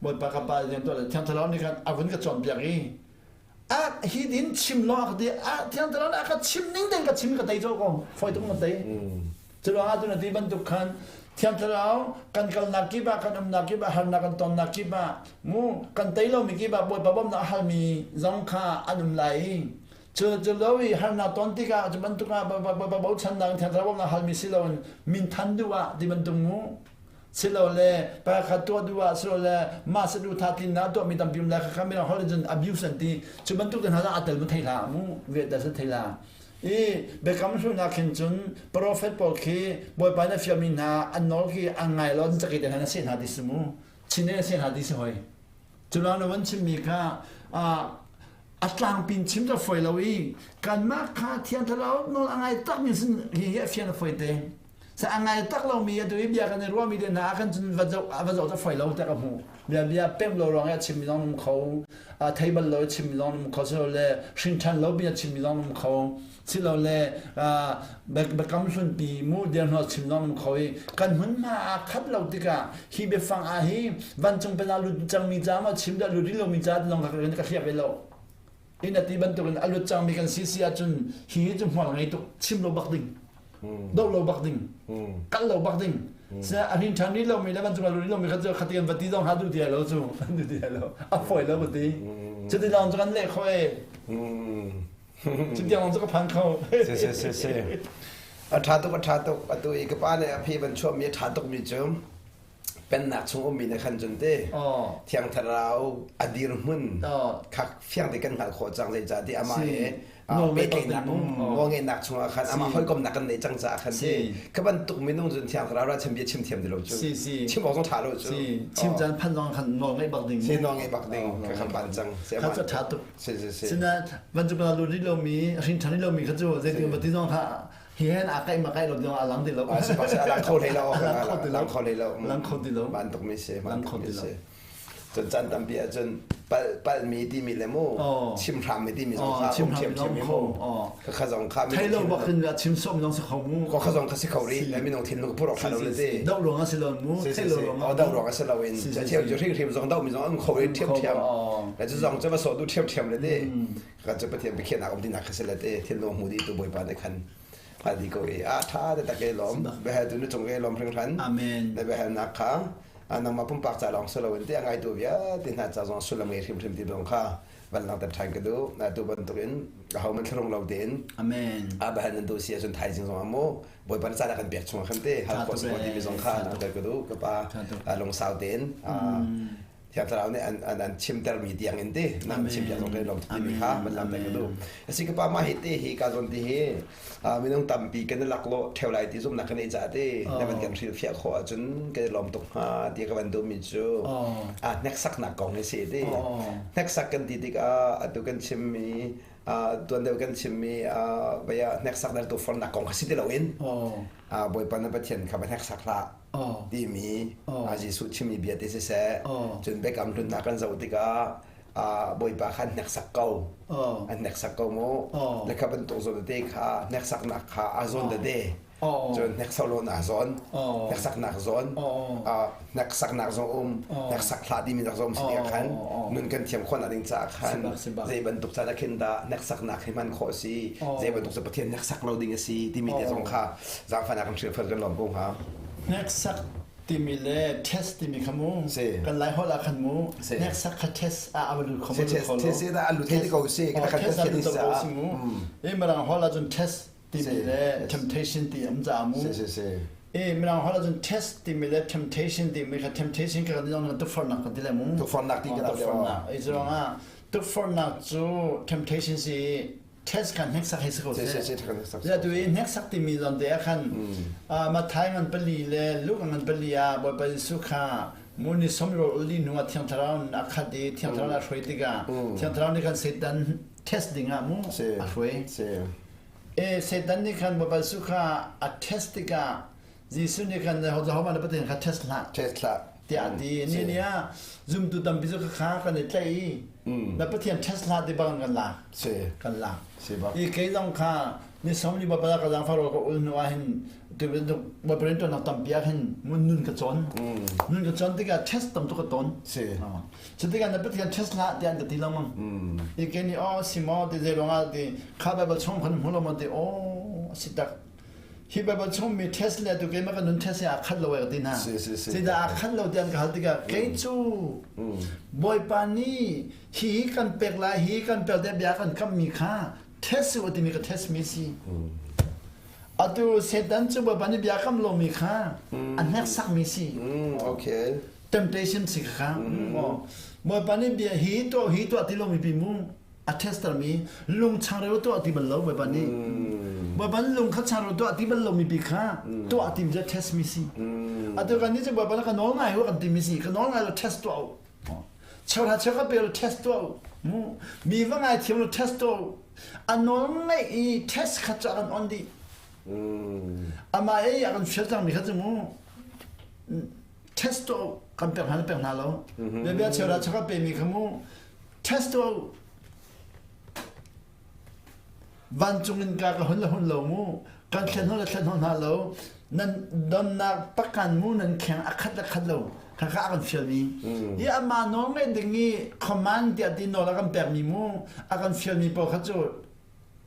Bawipa ka pa rian tuah le thiang thlarau nih khan a vun ka cawnpiak i a hi din chim lo a ka ti a thiang thlarau nih a ka chim ning ten ka chim ka tei cawh ko foi tuk na tei cu ruangah tu na ti bantuk khan thiang thlarau kan kalnak kip ah kan umnak kip ah harnak kan tonnak kip ah mu kan tei lomi kip ah Bawipa bawmnak a halmi zong kha an um lai i Cu cu lo i harnak ton tikah cu bantuk ah bochannak thiang thlarau bawmhnak halmi si loin minthan duh ah ti bantuk mu silole pakhat tuah duh ah silole mah saduhthah tlinnak tuahmi tampi um lai kha mirang holh in cun abuse an ti cu bantuk te hna a tel mu thei hlah mu ve tel se thei hlah i biakam hlunak khin cun prophet pawl khi bawipa na fialmi hna an nawl khi an ngai lo an cakei te hna na seh hna ti si mu chin na seh hna ti si hoi cu lawng na van chimmi kha a tlangpin chim ka foi lo i kanmah kha thiang thlarau nawl a ngai takmi sin hi hi a fian a foi te sa a ngai tak lomi atu i bia kan i ruahmi te hna ah khan cun va zoh va zoh ta foi lo te ka hmuh bia bia pem lo ruang i a chimmi zong um kho a thei bal lo i chimmi zong um kho silole hrin lo bia chimmi zong um kho silole biakam hlunpi mu dirhnawl chim zong um kho i kan hmunhma aa khat lo tikah hi biafang ah hi vancung pen ah lut cangmi ca maw chim dah lut rih lomi ca lawng kha ka hliap ve lo in a ti bantukin a lut cangmi kan si si ahcun hi cu hmual ngei tuk chim lo bak ding doh lo bak ding kal lo bak ding se a hrin ṭhan rih lomi le vancung a lut rih lomi kha cu khati an va ti zong ha duh ti lo cu an duh ti lo a fawi lo ka ti cuti lawng cu kan leh kho e Cu tiang cu ka phan kho. Si si si si. A ṭha tuk a ṭha tuk atu i ka pa nih a phi van chuahmi a ṭha tukmi cu pennak chung ummi na khan cun te thiang thlarau a dirhmun kha fiang te kan hngalh khawh cang zeicahtiah amah he pehtlaihnak nawlngeihnak chungah khan amah hawikomnak kan neih cang caah khan ti kha bantuk minung cun thiang thlarau ra chim bia chim thiam ti lo cu chim awk zong ṭha lo cu chim caan phan zong khan nawl ngeih bak ding si nawl ngeih bak ding kha khan pan cang kha cu ṭha tuk Sinain vancung ah lut rih lomi, hrin ṭhan rih lomi kha cu zeitin va ti zong kha hi hen aa kaih ma kaih lo ti zong a lang ti lo. A si a lang kho hlei lo. A lang kho ti lo. Lang kho hlei lo. Lang kho ti lo. Bantuk mi si. Lang kho ti lo. Cun caan tampi ahcun pal palmi timi le mu chim hrammi timi zong kha um ṭhiamṭhiam i mu kha zong kha thei lo bak in chim sawm zong si kho mu kha zong kha si kho rih le minung thinlung pur awk lo le ti doh ruang a si lo mu thei lo ruang a doh ruang a si lo in cheu cu hrim zong doh mi zong an kho rih ṭhiamṭhiam le cu zong cu va sawh du ṭhiamṭhiam le ti kan cu Pathian biakhiahnak um tinak kha si le ti thinlung hmu dih tu Bawipa nih khan hngal dih ko i a ṭha te tak i lawm biahal tu na cung i lawm hringhran amen na biahalnak kha nangmah pumpak ca lawng si loin ti a ngaitu vialte hna ca zong sullam ngei hrimhrim ti zong kha van langhter ṭhan ka duh na tu bantukin aho man thlarung lo tein amen a biahal nan duh si ahcun thaizing zong ah mu Bawipa na caan a kan pek chung ah khan te hal khawh si ko timi zong kha langhter ka duh ka pa lungsau tein Thiang Thlarau nih an an an chimtermi tiang in ti nan chim piak zong kan lawm tuk timi kha van lam ka duh. Asi ka pa mah hi te hi ka zawn ti hi minung tampi kan i laklawh ṭheo lai ti zumhnak kan ei caah ti na van kan hrilhfiah khawh ahcun kan i lawm tuk hnga ti ka van duhmi cu a hneksaknak kong hi si ti. Hneksak kan ti tikah atu kan chimmi tuan deuh kan chimmi vei ah hneksaknak tukforhnak kong kha si ti loin Bawipa na Pathian kha va hneksak hlah timi Jesuh chimmi bia te siseh cun biakam hlunnak kan zoh tikah Bawipa kha an hneksak ko an hneksak ko mu le kha bantuk zawn tete kha hneksaknak kha a zawn tete cun hneksak lo na zawn hneksaknak zawn hneksaknak zong um hneksak hlah timi nak zong si tikah khan nun kan thiam khawhnak ding caah khan zei bantuk caan ah khin dah hneksaknak hi hman khawh a si zei bantuk cu Pathian hneksak lo ding a si timi te zong kha zaangfahnak kan hrilhfial kan lawm ko hnga. Hneksak timi le test timi kha mu kan lai holh ah khan mu hneksak kha test ah a lut kho test test ah a lut thei ko si kan test a lut ko si mu i mirang holh ah cun test timi le temptation ti am ca mu i mirang holh ah cun test timi le temptation timi kha temptation ka kan zong tukforhnak kan ti le mu tukforhnak ti kan tukforhnak i cu ah tukforhnak cu temptation si test kan hneksak hi si ko seh. Ya tu i hneksak timi zawn te ah khan Matthai ngan pali le Luke ngan pali ah Bawipa Jesuh kha muni somro uli hnu ah Thiang Thlarau a khat i Thiang Thlarau a hruai tikah Thiang Thlarau nih khan Satan test ding ah mu a hruai. E Satan nih khan Bawipa Jesuh kha a test tikah Jesuh nih khan Jehovah na Pathian kha test hlah. Test hlah. Tiah a ti. Ni ni ah zumtu tampi cu kha kan i tlaih i na Pathian test hlah ti bang kan lak. Si. Kan lak. Si bak. I kei zong kha ni som ni bapa ka zaangfah ro ka ul hnu ah hin tu bantuk Bawipa rianṭuannak tampi ah hin nun ka cawn. Nun ka cawn tikah test tam tuk ka ton. Si. Cu tikah na Pathian test hlah tiah an ka ti lengmang. I kei nih aw si maw ti zei ruangah ti kha Baibal chung khan hmu lo maw ti aw si tak Hi Baibal chungmi test le atu keimah ka nun test hi aa khat lo ai ka ti hna. Zeidah aa khat lo tiah an ka hal tikah kei cu Bawipa nih hi kan pek lai hi kan pek tiah bia kan kammi kha test u timi ka test mi si. Atu Satan cu Bawipa nih bia kam lomi kha a hneksakmi si. Okay. Temptation si kha. Bawipa nih bia hi tuah hi tuah ti lomi pi mu a tester mi lung changreu tuah ti bal lo Bawipa nih Bawipa nih lung kha changreu tuah ti bal lo mi pi kha tuah ti mi cu test mi si atu kan nih cu Bawipa ka nawl ngai kan ti mi si ka nawl ngai lo test tuah u cheuhra cheu ka pe lo test tuah u mu mi va ngai thiam lo test tuah u a nawl ngai i test kha cu a kan on dih amah ei a kan fial cang mi kha cu mu test tuah u kan pek hna pek hna lo bia cheuhra cheu ka pe mi kha mu Test tuah u. Vancung in ka ka hun le hun lo mu. Kan thlen hol le thlen hol hna lo. Nan donnak pakan mu nan kheng a khat le khat lo. Kha kha a kan fialmi. Hi amah nawl ngeih ding i command tiah ti nawl a kan pekmi mu a kan fialmi pawl kha cu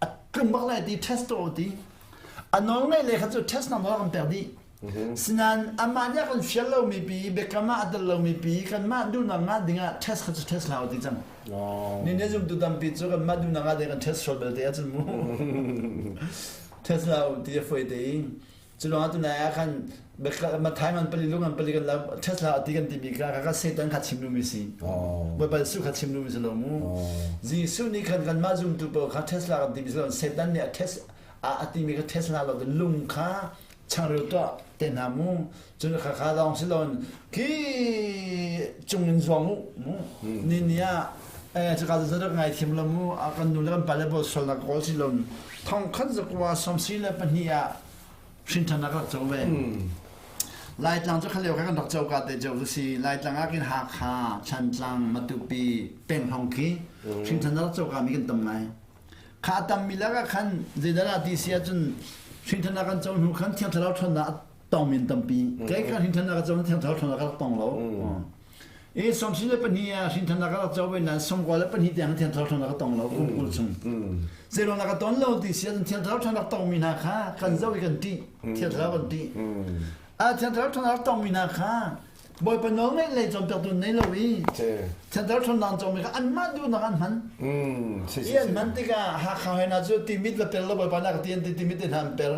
a tlung bak lai ti test tuah u ti. A nawl ngeih le kha cu test nak nawl a kan pek dih. Sinain amah nih a kan fial lomi pi, biakam ah a tel lomi pi, kanmah duhnak ngah dingah test kha cu test hlah u ti cang. Ni nih zumtu tampi cu kanmah duhnak ngah ding kan test sual belte ahcun mu. Test hlah u ti a fawi te i cu lawngah tunai ah khan Matthai man pali lung an pali kan la test hlah ti kan timi kha kha Satan kha chim duhmi si. Bawipa Jesuh kha chim duhmi si lo mu. Jesuh nih khan kanmah zumtu pawl kha test hlah kan timi si lo Satan nih a test a timi kha test hlah lo lung kha changreu tuah te hna mu cun khakha lawng si loin khi cung in zuang u mu ni ni ah eh caka zarak ngai thiam lo mu a kan nu le kan pale bol sualnak kawl si loin thong khat zakua 74 ah hrin ṭhan rak co ve. Laitlang cu khalio kha kan rak co ka te ceu cu si. Laitlang ah khin Hakha, Thantlang, Matupi, Penghong khi hringthan rak co ka mi kan tam ngai. Kha tam mi lakah khan zeidah ti si ahcun hringthan kan co hnu khan Thiang Thlarau ṭhawnnak a tong min tampi. Kei kha hringthan ka co Thiang Thlarau ṭhawnnak ka rak tong lo. I 92 ah hrinthannak ka rak co ve nain 92 tiang Thiang Thlarau ṭhawnnak ka tong lo kum 20 chung. Zeiruangah ka ton lo ti si ahcun Thiang Thlarau ṭhawnnak tongmi hna kha kan zoh i kan ṭih. Thiang Thlarau kan ṭih. Ah Thiang Thlarau ṭhawnnak tongmi hna kha Bawipa nawl ngeih lei cawnpiaktu nei lo i Thiang Thlarau ṭhawnnak an cawngmi kha anmah duhnak an hman. I an hman tikah Hakha hoi hna cu timit va pel lo Bawipa na ka ti an ti timit te hna an per.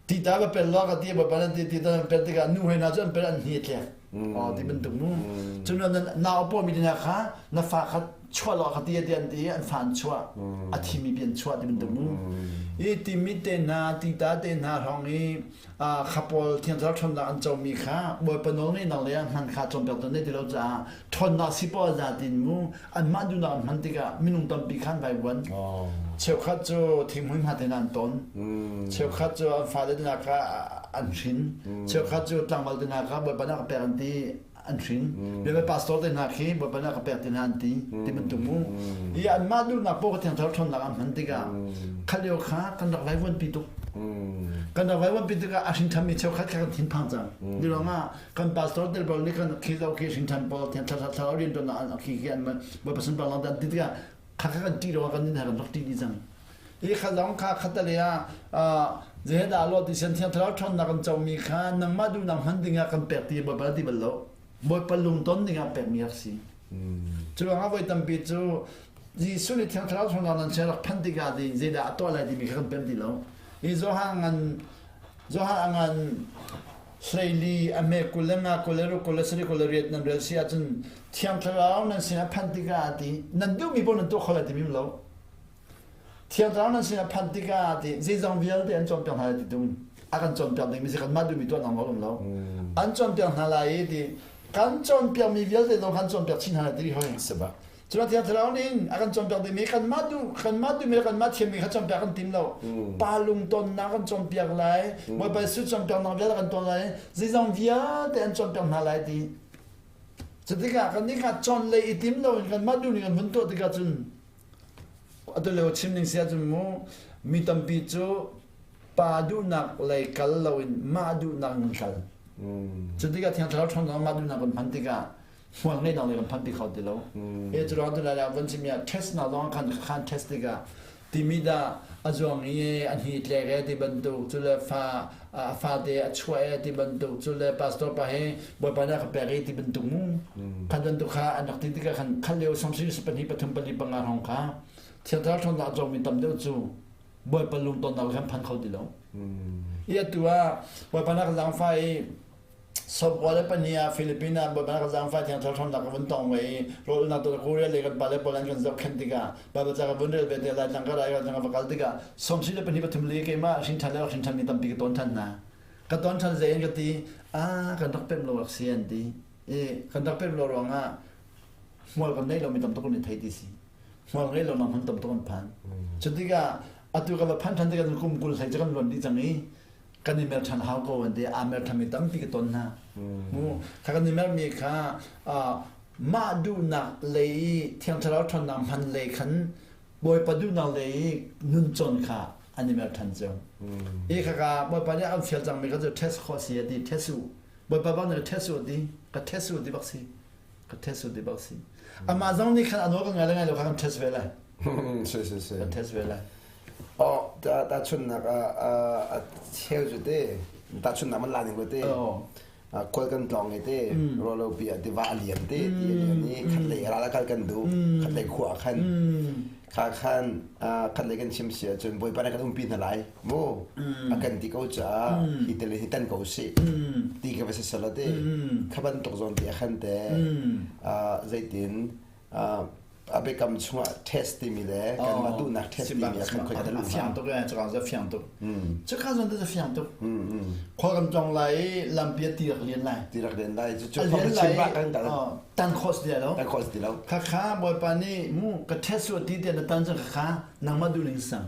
Ti ta va pel lo ka ti Bawipa nan ti ti ta an pel tikah nu hoi hna cu an pel an hni a tlek. Oh ti bantuk mu. Cun nau a pawmi hna kha na fa kha chuah lo ka ti ti an ti an fa an chuah. A thimi pi an chuah ti bantuk mu. I timi te hna ti ta te hna hrawng i khapawl thiang thlarau ṭhawnnak an comi kha Bawipa nawl ngeihnak le hman kha cawnpiak tu nei ti lo caah ṭhawnnak si pawl za tin mu anmah duhnak an hman tikah minung tampi khan vaivuan cheukhat cu thinghmui hma te an ton cheukhat cu an fale te kha an hrin cheukhat cu tlangval te hna kha Bawipa nak pek an ti an hrin biabe pastor te hna khi Bawipa nak pek te hna an ti ti bantuk mu i anmah duhnak paoh thiang thlarau ṭhawnnak an hman tikah kha lio kha kan rak vaivuan pi tuk kan rak vaivuan pi tikah a hrin ṭhanmi cheukhat kha kan thinphang cang ni ruangah kan pastor tel pawl nih kan khi zo khi hrin ṭhan pawl thiang thlarau rian ṭuan an khi khi an Bawipa sunpar lang dan ti tikah kha kha kan ṭih ruangah kan nin kan rak ṭih dih cang i kha zong kha khatale ah zedah lo ti sen thiang thlarau ṭhawnnak kan comi kha nangmah duhnak hman dingah kan pek ti Bawipa ti bal lo Bawipa lungton dingah pekmi rak si cu ruangah voi tampi cu Jesuh nih thiang thlarau ṭhawnnak nan rak phanh tikah ti zeidah a tuah lai timi kha kan pem ti lo i Johan ngan Johan a ngan hleili a hme 25 26 27 28 nan rel si ahcun thiang thlarau nan sinah phanh tikah ti nan duhmi paoh nan tuah kho lai timi lo Thiang Thlarau nan sinah phanh tikah ti zeizong vialte an cawnpiak hna lai ti tung a kan cawnpiak dingmi si kanmah duhmi tuah nang um lo. An cawnpiak hna lai i ti kan cawnpiakmi vialte zong kan cawnpiak chin hna lai ti hoi. Saba. Cuna Thiang Thlarau nih a kan cawnpiak dingmi kanmah duh kanmah duhmi le kanmah thiammi kha cawnpiak kan tim lo. Pa lungtonnak kan cawnpiak lai, Bawipa Jesuh cawnpiaknak vialte kan tuah lai, zeizong vialte an cawnpiak hna lai ti. Cutikah kannih kha cawn lei i tim loin kanmah duhning kan vun tuah tikah cun Atu lio chim ning si ahcun mu mi tampi cu pa duhnak lei kal loin mah duhnak in kal. Cu tikah Thiang Thlarau ṭhawnnak mah duhnak kan hman tikah hmual ngeihnak lei kan phan ti kho ti lo. E cu ruang tu lai van chim ah test na zong khan khan test tikah timi dah a zuang i a hni tlek e ti bantuk cu le fa a fate a chuah e ti bantuk cu le pastor pa he bawipa nih a ka pek i ti bantuk mu khan bantuk kha an rak ti tikah khan khan lio samsung pahnih pathum pali panga hrawng kha thiangthar ṭhawnnak cawngmi tam deuh cu bawipa lungtonnak khan phan kho ti lo i atu ah bawipa nak zaangfah i Sawpua le pahnih ah Philippines ah Bawipa ka zaangfah thiang thlarau ṭhawnnak ka vun tong ve i rawlulnak tuah Korea lei kan pale pawl an kan zohkhenh tikah Baibal ca ka vun rel ve te Laitlang ka rai ka va kal tikah sawmsarih le pahnih pathum li keimah hrin ṭhan le hrin ṭhanmi tampi ka tawn ṭhan hna. Ka tawn ṭhan zei in ka ti ah kan rak pemh lo rak si an ti i kan rak pemh lo ruangah hmual kan neih lomi tam tuk kan i thei ti si. Hmual ngei lo nak hmun tam tuk an phan. Cu tikah atu ka va phan ṭhan tikah kum 20 hlei cu kan luan dih cang i kan i mer ṭhan hau ko an ti aa mer ṭhanmi tampi ka ton hna mu kha kan i mermi kha mah duhnak lei i thiang thlarau ṭhawnnak hman lei khan bawipa duhnak lei i nun cawn kha an i mer ṭhan cio i khaka bawipa nih an fial cangmi kha cu test khawh si a ti test u bawipa bang nih test u ti ka test u ti bak si ka test u ti bak si amah zong nih khan a nawl kan ngai le ngai lo kha kan test ve lai si si si kan test ve lai Oh, ta tahchunhnak a cheu cu te tahchunhnak man la ning te khual kan tlawng i te rolo pi ah tiva a lian te ti a lian i khat lei ral a kal kan duh khat lei khua khan kha khan khat lei kan chim si ahcun bawipa nih kan umpi hna lai mu a kan ti ko caah hi te le hi tan ko sih ti ka va si sala te kha bantuk zawn te a khan te zeitin a biakam chungah test timi le kanmah duhnak test timi a khan khoi a fiang tuk eh cuka cu fiang tuk cuka zon te fiang tuk khua kan tlong lai i lampi a ti rak lian lai ti rak lian lai cu lian lai tan khos ti lo tan khos ti lo kha kha bawipa nih mu ka test su ti te na tan cang kha kha nangmah duh ning sang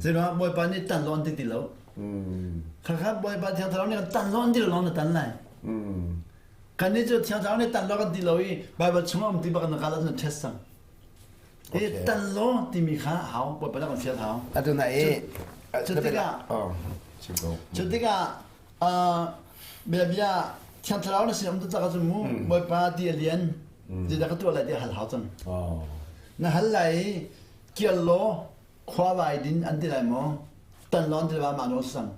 zeiruang bawipa nih tan lo an ti ti lo. Khakha Bawipa Thiang Thlarau nih kan tan lo an ti lo na tan lai. Kan nih cu Thiang Thlarau nih tan lo kan ti lo i Bible chung ah um ti bak na kal ahcun test cang. I tan lo timi kha hau Bawipa nih kan fial hau. Atu na i cu tikah cu tikah bia bia Thiang Thlarau na sin um taktak ahcun mu Bawipa ti a lian zeidah ka tuah lai ti hal hau cang. Na hal lai i kial law khua vai din an ti lai maw tan lawn ti va ma nawl sang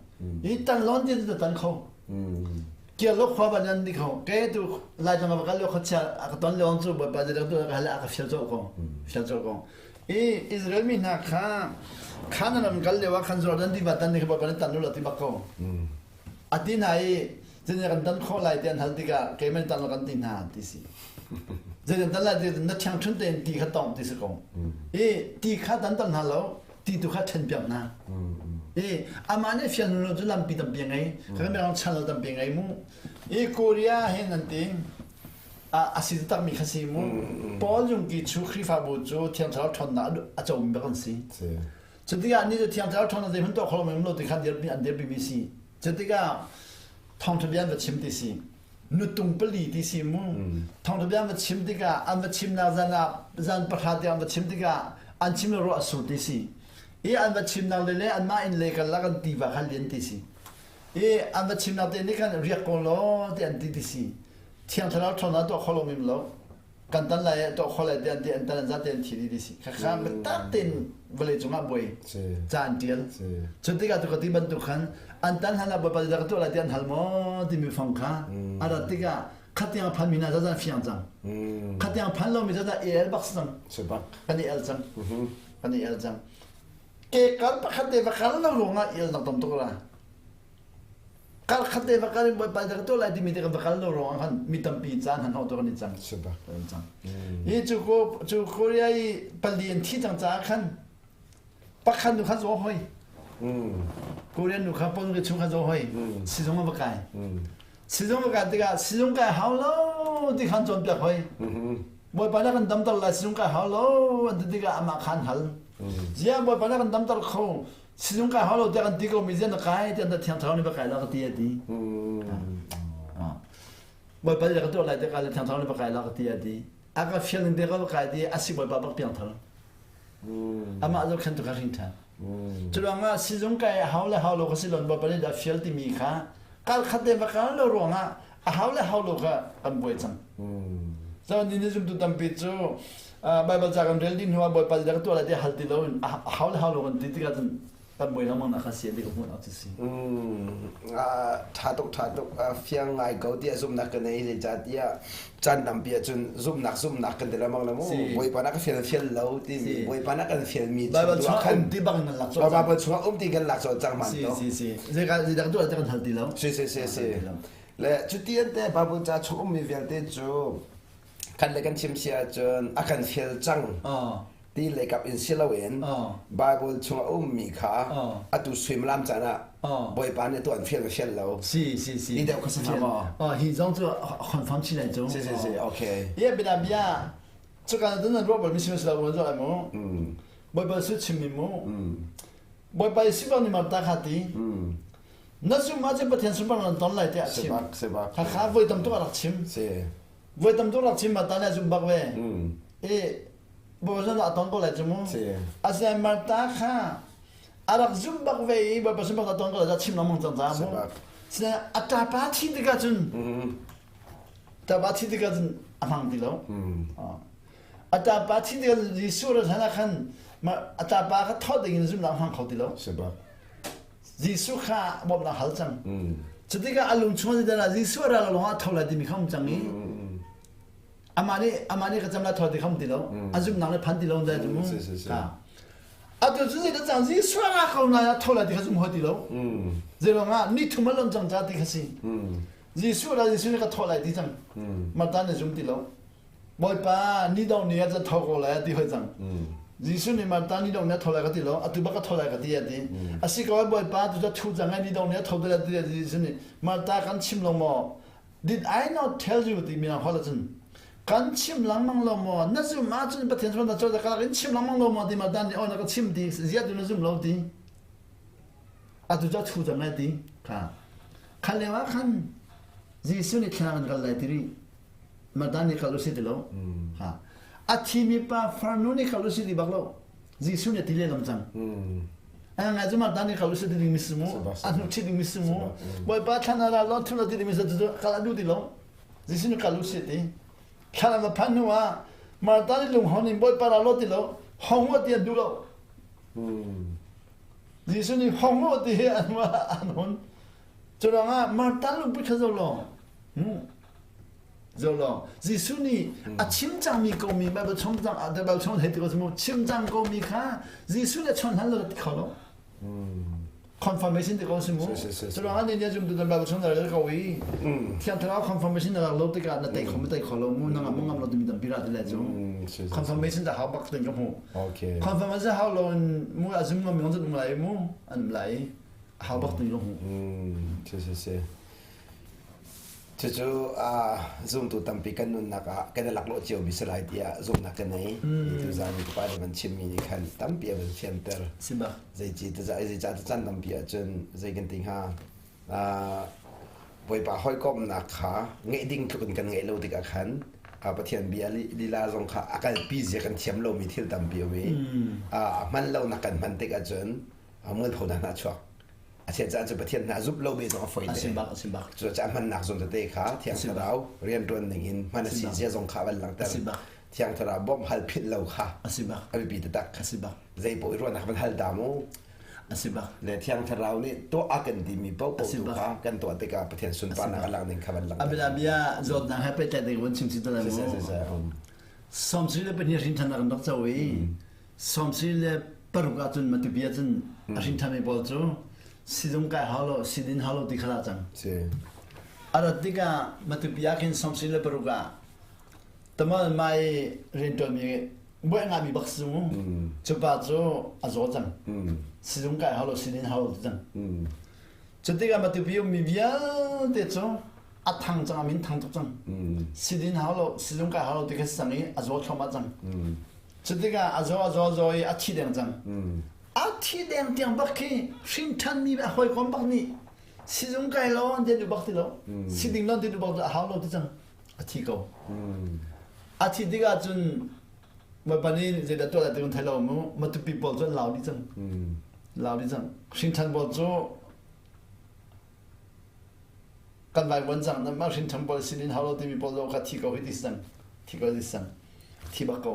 i tan lawn ti tu tan kho kial lo khua van an ti kho ke tu lai tang va kal lo khacha a ka ton leong chu ba ba tu ka hal a ka fial cho ko fial cho ko i Israel mi hna kha khan ram kal lewa khan Jordan ti va tan ni ba ba tan lo ti bak ko ati na i zin kan tan kho lai ti an hal tikah keimah tan lo kan ti hna ti si zei kan tan lai ti na thiang thun tein ti kha tong ti si ko i ti kha tan tan hna lo ti tu kha then piak hna i amah nih fian lo cu lampi tampi ngei kan mirang chan lo tampi ngei mu i Korea hin an ti a si tak mi kha si mu Paul Yungki chu Khrihfabu cu Thiang Thlarau ṭhawnnak a comi bak an si Cutikah ni cu Thiang Thlarau ṭhawnnak zei hmanh tuah kho lo lo ti kha an dirpi mi si. Cutikah thawngṭha bia an va chim ti si. Nutung pali ti si mu. Thawngṭha bia an va chim tikah an va chimnak zan ah zan pahra tiang an va chim tikah an chim le ruah a sur ti si. I an va chimnak le le anmah inn le kal ah kan tiva kha lian ti si. I an va chimnak te nih khan riak ko law ti an ti ti si. Thiang Thlarau ṭhawnnak tuah kho lo mim lo. Kan tan lai ah tuah kho lai ti an ti an tan an zate an thi dih ti si khakha biatak tein vawlei cungah buai ca an tial cu tikah tu ka ti bantuk khan an tan hlan ah bawipa zeidah ka tuah lai ti an hal maw timi fong kha a rat tikah khatiang a phan mi hna zazan fiang cang khatiang phan lomi zazan el bak cang kan i el cang kan i el cang ke kal pakhat te va kal lo ruangah el nak tam tuk la Kal khat te va kal in Bawipa dah ka tuah lai timi te kan va kal lo ruangah khan mi tampi caan han hau tu kan i cang. Kan cang. Hi cu ko cu Korea i pali an thi cang caah khan pakhat nu kha zaw hoi. Korean nu kha pon ke chung kha zaw hoi. Sizung va kai. Sizung va kai tikah sizung kai hau lo ti khan cawnpiak hoi. Bawipa na kan damter lai sizung kai hau lo an ti tikah amah khan hal. Zia Bawipa na kan damter kho Sizung kai hau lo tiah kan ti ko mi zian na kai tiah na thiang thlarau nih va kai la ka ti a ti. Bawipa nih ka tuah lai tiah ka le thiang thlarau nih va kai la ka ti a ti. A ka fial ning te ka va kai ti a si Bawipa bak piang thar. Amah zo khan tu ka ring than. Cu ruangah sizung kai hau le hau lo ka si lon Bawipa nih dah fial timi kha kal khat te va kal lo ruangah a hau le hau lo kha kan buai cang. Cun ni ni zumtu tampi cu Baibal ca kan rel dih hnu ah Bawipa nih ka tuah lai tiah hal ti loin a hau le hau lo kan ti tikah cun kan buai lengmang nak kha si ti ka hmuh nak cu si. Tha tuk tha tuk fiang ngai ko tiah zumhnak ka nei zeicahtiah caan tampi ahcun zumhnak zumhnak kan ti lengmang lo mu Bawipa na ka fial fial lo timi Bawipa na kan fialmi Baibal chungah um ti bang in lak cawh Baibal chungah um ti kan lak cawh cang man to si si si zeidah zeidah tuah kan hal ti lo si si si si le cuti an te Bible ca chung ummi vialte cu kan le kan chim si ahcun a kan fial cang ti lei kap in si loin Bible chung a ummi kha atu suimilam caan ah Bawipa nih tuan fial ka fial lo si si si ni deuh kha si maw oh hi zong cu confirm chi lai cu si si si okay ye bida bia cuka nan nan ruah bal mi si lo zo lai mu Bawipa su chim mi mu Bawipa si bang ni marta kha ti na zum ahcun Pathian sunparnak nan ton lai tiah a chim khakha voi tam tuk a rak chim voi tam tuk rak chim Martha nih a zum bak ve i Bawipa a ton ko lai cu mu asinain Martha kha a rak zum bak ve i Bawipa sunparnak a ton ko lai chim lengmang cang caah mu sinain a ṭapa thi tikah cun ṭapa thi tikah cun a hmang ti lo a ṭapa thi tikah Jesuh rat hlan ah khan a ṭapa kha thawt ding in zumhnak a hmang kho ti lo Jesuh kha bawmhnak hal cang. Cutikah a lung chung ah Jesuh a ral lawng ah tho lai timi kha um cang i amah nih amah nih ka cam lai tho ti kha um ti lo. A zumhnak le phan ti lo dai cu mu. Atu cu zei cang Jesuh a ra ko lai ah tho lai ti kha zum hoi ti lo. Zei ruangah ni thum a lon cang ca ti kha si. Jesuh ra Jesuh nih ka tho lai ti cang. Martha nih zum ti lo. Bawipa ni dong ni ah cun tho ko lai a ti hoi cang. Jesuh nih Martha ni dong ni a tho lai ka ti lo, atu bak ka tho lai ka ti a ti. A si ko Bawipa tu cu thu cang ai ni dong ni a tho te lai ti Jesuh nih Martha kan chim lo maw? Did I not tell you ti mi holh cun kan chim lengmang lo maw? Na zum ahcun Pathian cu na cawl ka in chim lengmang lo maw ti Martha nih aw na ka chim ti zia tu na zum lo ti. Atu cu a thu cang lai ti kha. Kha lio ah khan Jesuh nih thla kan kal lai ti rih. Martha nih kal usih ti lo. Ha. A thimi pa farnu nih kal usih ti bak lo. Jesuh nih a ti lehlam cang. A ngai cu Martha nih kal usih ti ding mi si mu. A hnu chih ding mi si mu. Bawipa thlan ah ra law thu la ti ding mi si cu kal a duh ti lo. Jesuh nih kal usih ti. Thlan a va phanh hnu ah Martha nih lunghon in Bawipa ra law ti lo. Hong u ti an duh lo. Jesuh nih hong u ti hi an an hun. Cu ruangah Martha lungput kha zoh law, zoh law, Jesuh nih a chim cangmi komi Bible chung cang Bible chung hei ti ko mu chim cang komi kha Jesuh nih a chon hlan lo ti kho lo. Confirmation ti ko si mu. Cu ruangah ni nih zum tu Bible chung na rel ko i Thiang Thlarau confirmation na lak lo tikah na tei kho ma tei kho lo mu na ngam ngam lo timi tampi ra ti le cu. Confirmation ta hau bak tin ka hmu. Confirmation hau lo in mu a zum ngam mi um lai mu an um lai. Hau bak ti ka hmu. Si si si. Cucu zumtu tampi kan nunnak ah kan i laklawh ciomi si lai tiah zumhnak ka nei. Tu zan i pa nih van chimmi nih khan tampi a van fianter. Zeici zeicah ti caan tampi ahcun zei kan ti hnga Bawipa hawikomhnak kha ngeih ding tluk in kan ngeih lo tikah khan Pathian bia lila zong kha a kalpi zia kan thiam lomi thil tampi um i a hman lonak kan hman tik ahcun mualphonak hna a chuak. A chiat caan cu Pathian hna zumh lo mi zong a foi te. A si bak. Cu caah hmannak zawn tete kha Thiang Thlarau rianṭuan ning in hman a si zia zong kha a van langhter. Thiang Thlarau bawmh hal philh lo kha a si bak. A biapi taktak. A si bak. Zei paoh i ruahnak van hal ta mu. A si bak. Le Thiang Thlarau nih tuah a kan timi paoh paoh tu kha kan tuah tikah Pathian sunparnak a lang ning kha van langhter. A bianabia zawtnak he pehtlaih ding van chim si te lai mu. 72 hrin ṭhan kan rak co i 76 ahcun Matupi ahcun a hrin ṭhanmi pawl cu sizung kai hau lo, sidin hau lo ti kha dah cang. A rat tikah Matupi ah khin 76 ah tamal mai rianṭuanmi buai ngami bak sizung cu pa cu a zaw cang. Sizung kai hau lo, sidin hau lo ti cang. Cu tikah Matupi ummi vialte cu a thang cang, a min thang tuk cang. Sidin hau lo, sizung kai hau lo ti kha si cang i a zaw thluahmah cang. Cutikah a zaw a zaw a zaw i a thi deng cang. A thi deng tiang bak khi hrinṭhanmi a hawikom bak nih sizung kai lo an ti duh bak ti lo. Siding lo an ti duh bak a hau lo ti cang. A thi ko. A thi tikah cun Bawipa nih zeidah tuah lai ti kan thei lo mu. Matupi pawl cu an lau dih cang. Lau dih cang. Hrinṭhan pawl cu kan vaivuan cang nan mah hrinṭhan pawl sin in hau lo timi pawl zong kha thi ko hi ti si cang thi ko ti si cang thi bak ko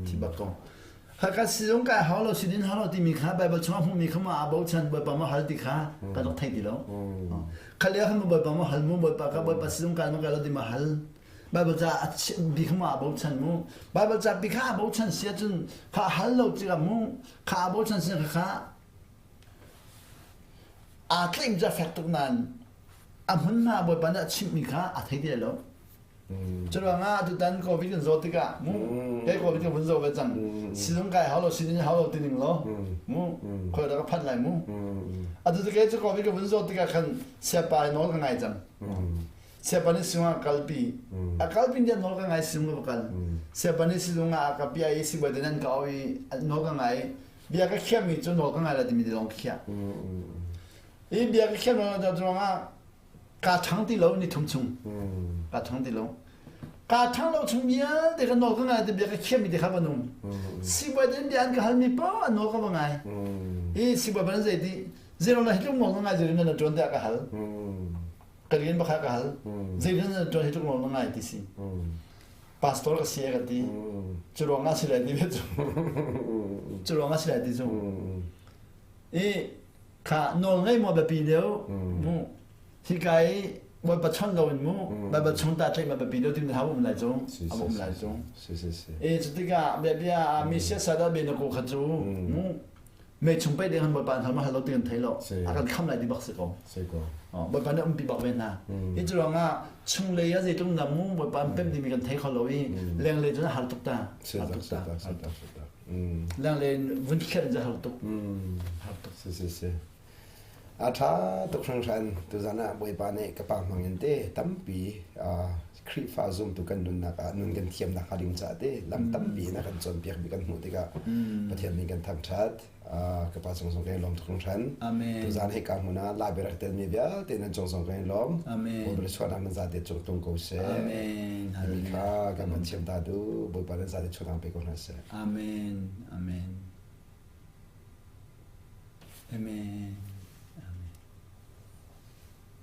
thi bak ko Haka sizung kai hau lo sinin hau lo timi kha Bible chungah hmuhmi kha ma a bochan Bawipa ma hal ti kha kan rak thei ti lo. Kha le khan Bawipa ma hal mu Bawipa ka Bawipa sizung kai ma kai lo ti ma hal. Bible ca a bi kha ma a bochan mu. Bible ca bi kha a bochan sia cun kha hal lo tikah mu kha a bochan sia kha Aa tlaih cu a fek tuk nain a hmunhma Bawipa nih a chimhmi kha a thei ti lai lo. Cu ruangah tutan COVID kan zaw tikah mu kei COVID ka vun zaw ve cang. Sizung kai hau lo sinin hau lo ti ning law mu khoi dah ka phanh lai mu. Atu cu kei cu COVID ka vun zaw tikah khan siapa i nawl ka ngai cang. Siapa nih sizung ah kalpi. A kalpi nih nawl ka ngai sizung ka va kal. Siapa nih sizung ah a ka piah i sibawi te nan ka auh i nawl ka ngai. Bia ka khiahmi cu nawl ka ngai lo timi ti lawng ka khiah. I bia ka khiah lo da ruangah kaa ṭhang ti lo ni thum chung. Kaa ṭhang ti lo. Kaa ṭhang lo chung vialte ka nawl ka ngai ti bia ka khiahmi ti kha va nung. Sibawi den bia an ka halmi paoh an nawl ka va ngai. I sibawi ban zei ti zero na hitluk nawl ka ngai zero na ṭuan tiah ka hal. Ka rian bakha ka hal. Zei na ṭuan hitluk nawl na ngai ti si. Pastor ka si ka ti. Cu ruangah si lai ti ve cu. Cu ruangah si lai ti cu. I kha nawl ngei maw biapi deuh mu hika i Bawipa chawnh lo in mu Baibal chung ta tlaih ma biapi deuh ti na um lai cu a um lai cu. E cu tikah bia bia mi siasal ah be na ko kha cu mu mei chung pei ding han Bawipa an hal ma hal lo ti kan thei lo a kan kham lai ti bak si ko Bawipa nih umpi bak ve hna hi cu ruangah chunglei ah zeitluk na mu Bawipa an pem timi kan thei kho lo i lenglei cun a har tuk ta har tuk ta lenglei vun kher in har tuk har tuk si si si. A ṭha tuk hringhran. Tuzan ah Bawipa nih ka pa hmang in te tampi Khrihfa zumtu kan nunnak ah nun kan thiamnak hnga ding caah te lam tampi in a kan cawnpiakmi kan hmuh tikah Pathian min kan thangṭhat. Ka pa cung zong kan i lawm tuk hringhran. Amen. Tuzan hika hmun ah Lai biarak telmi vialte nan cung zong kan i lawm. Amen. Bawipa chuahnak nan zate cung tlung ko seh. Amen. Timi kha kan van chim ta du. Bawipa nan zate chuahnak pe ko hna seh. Amen. Amen. Amen.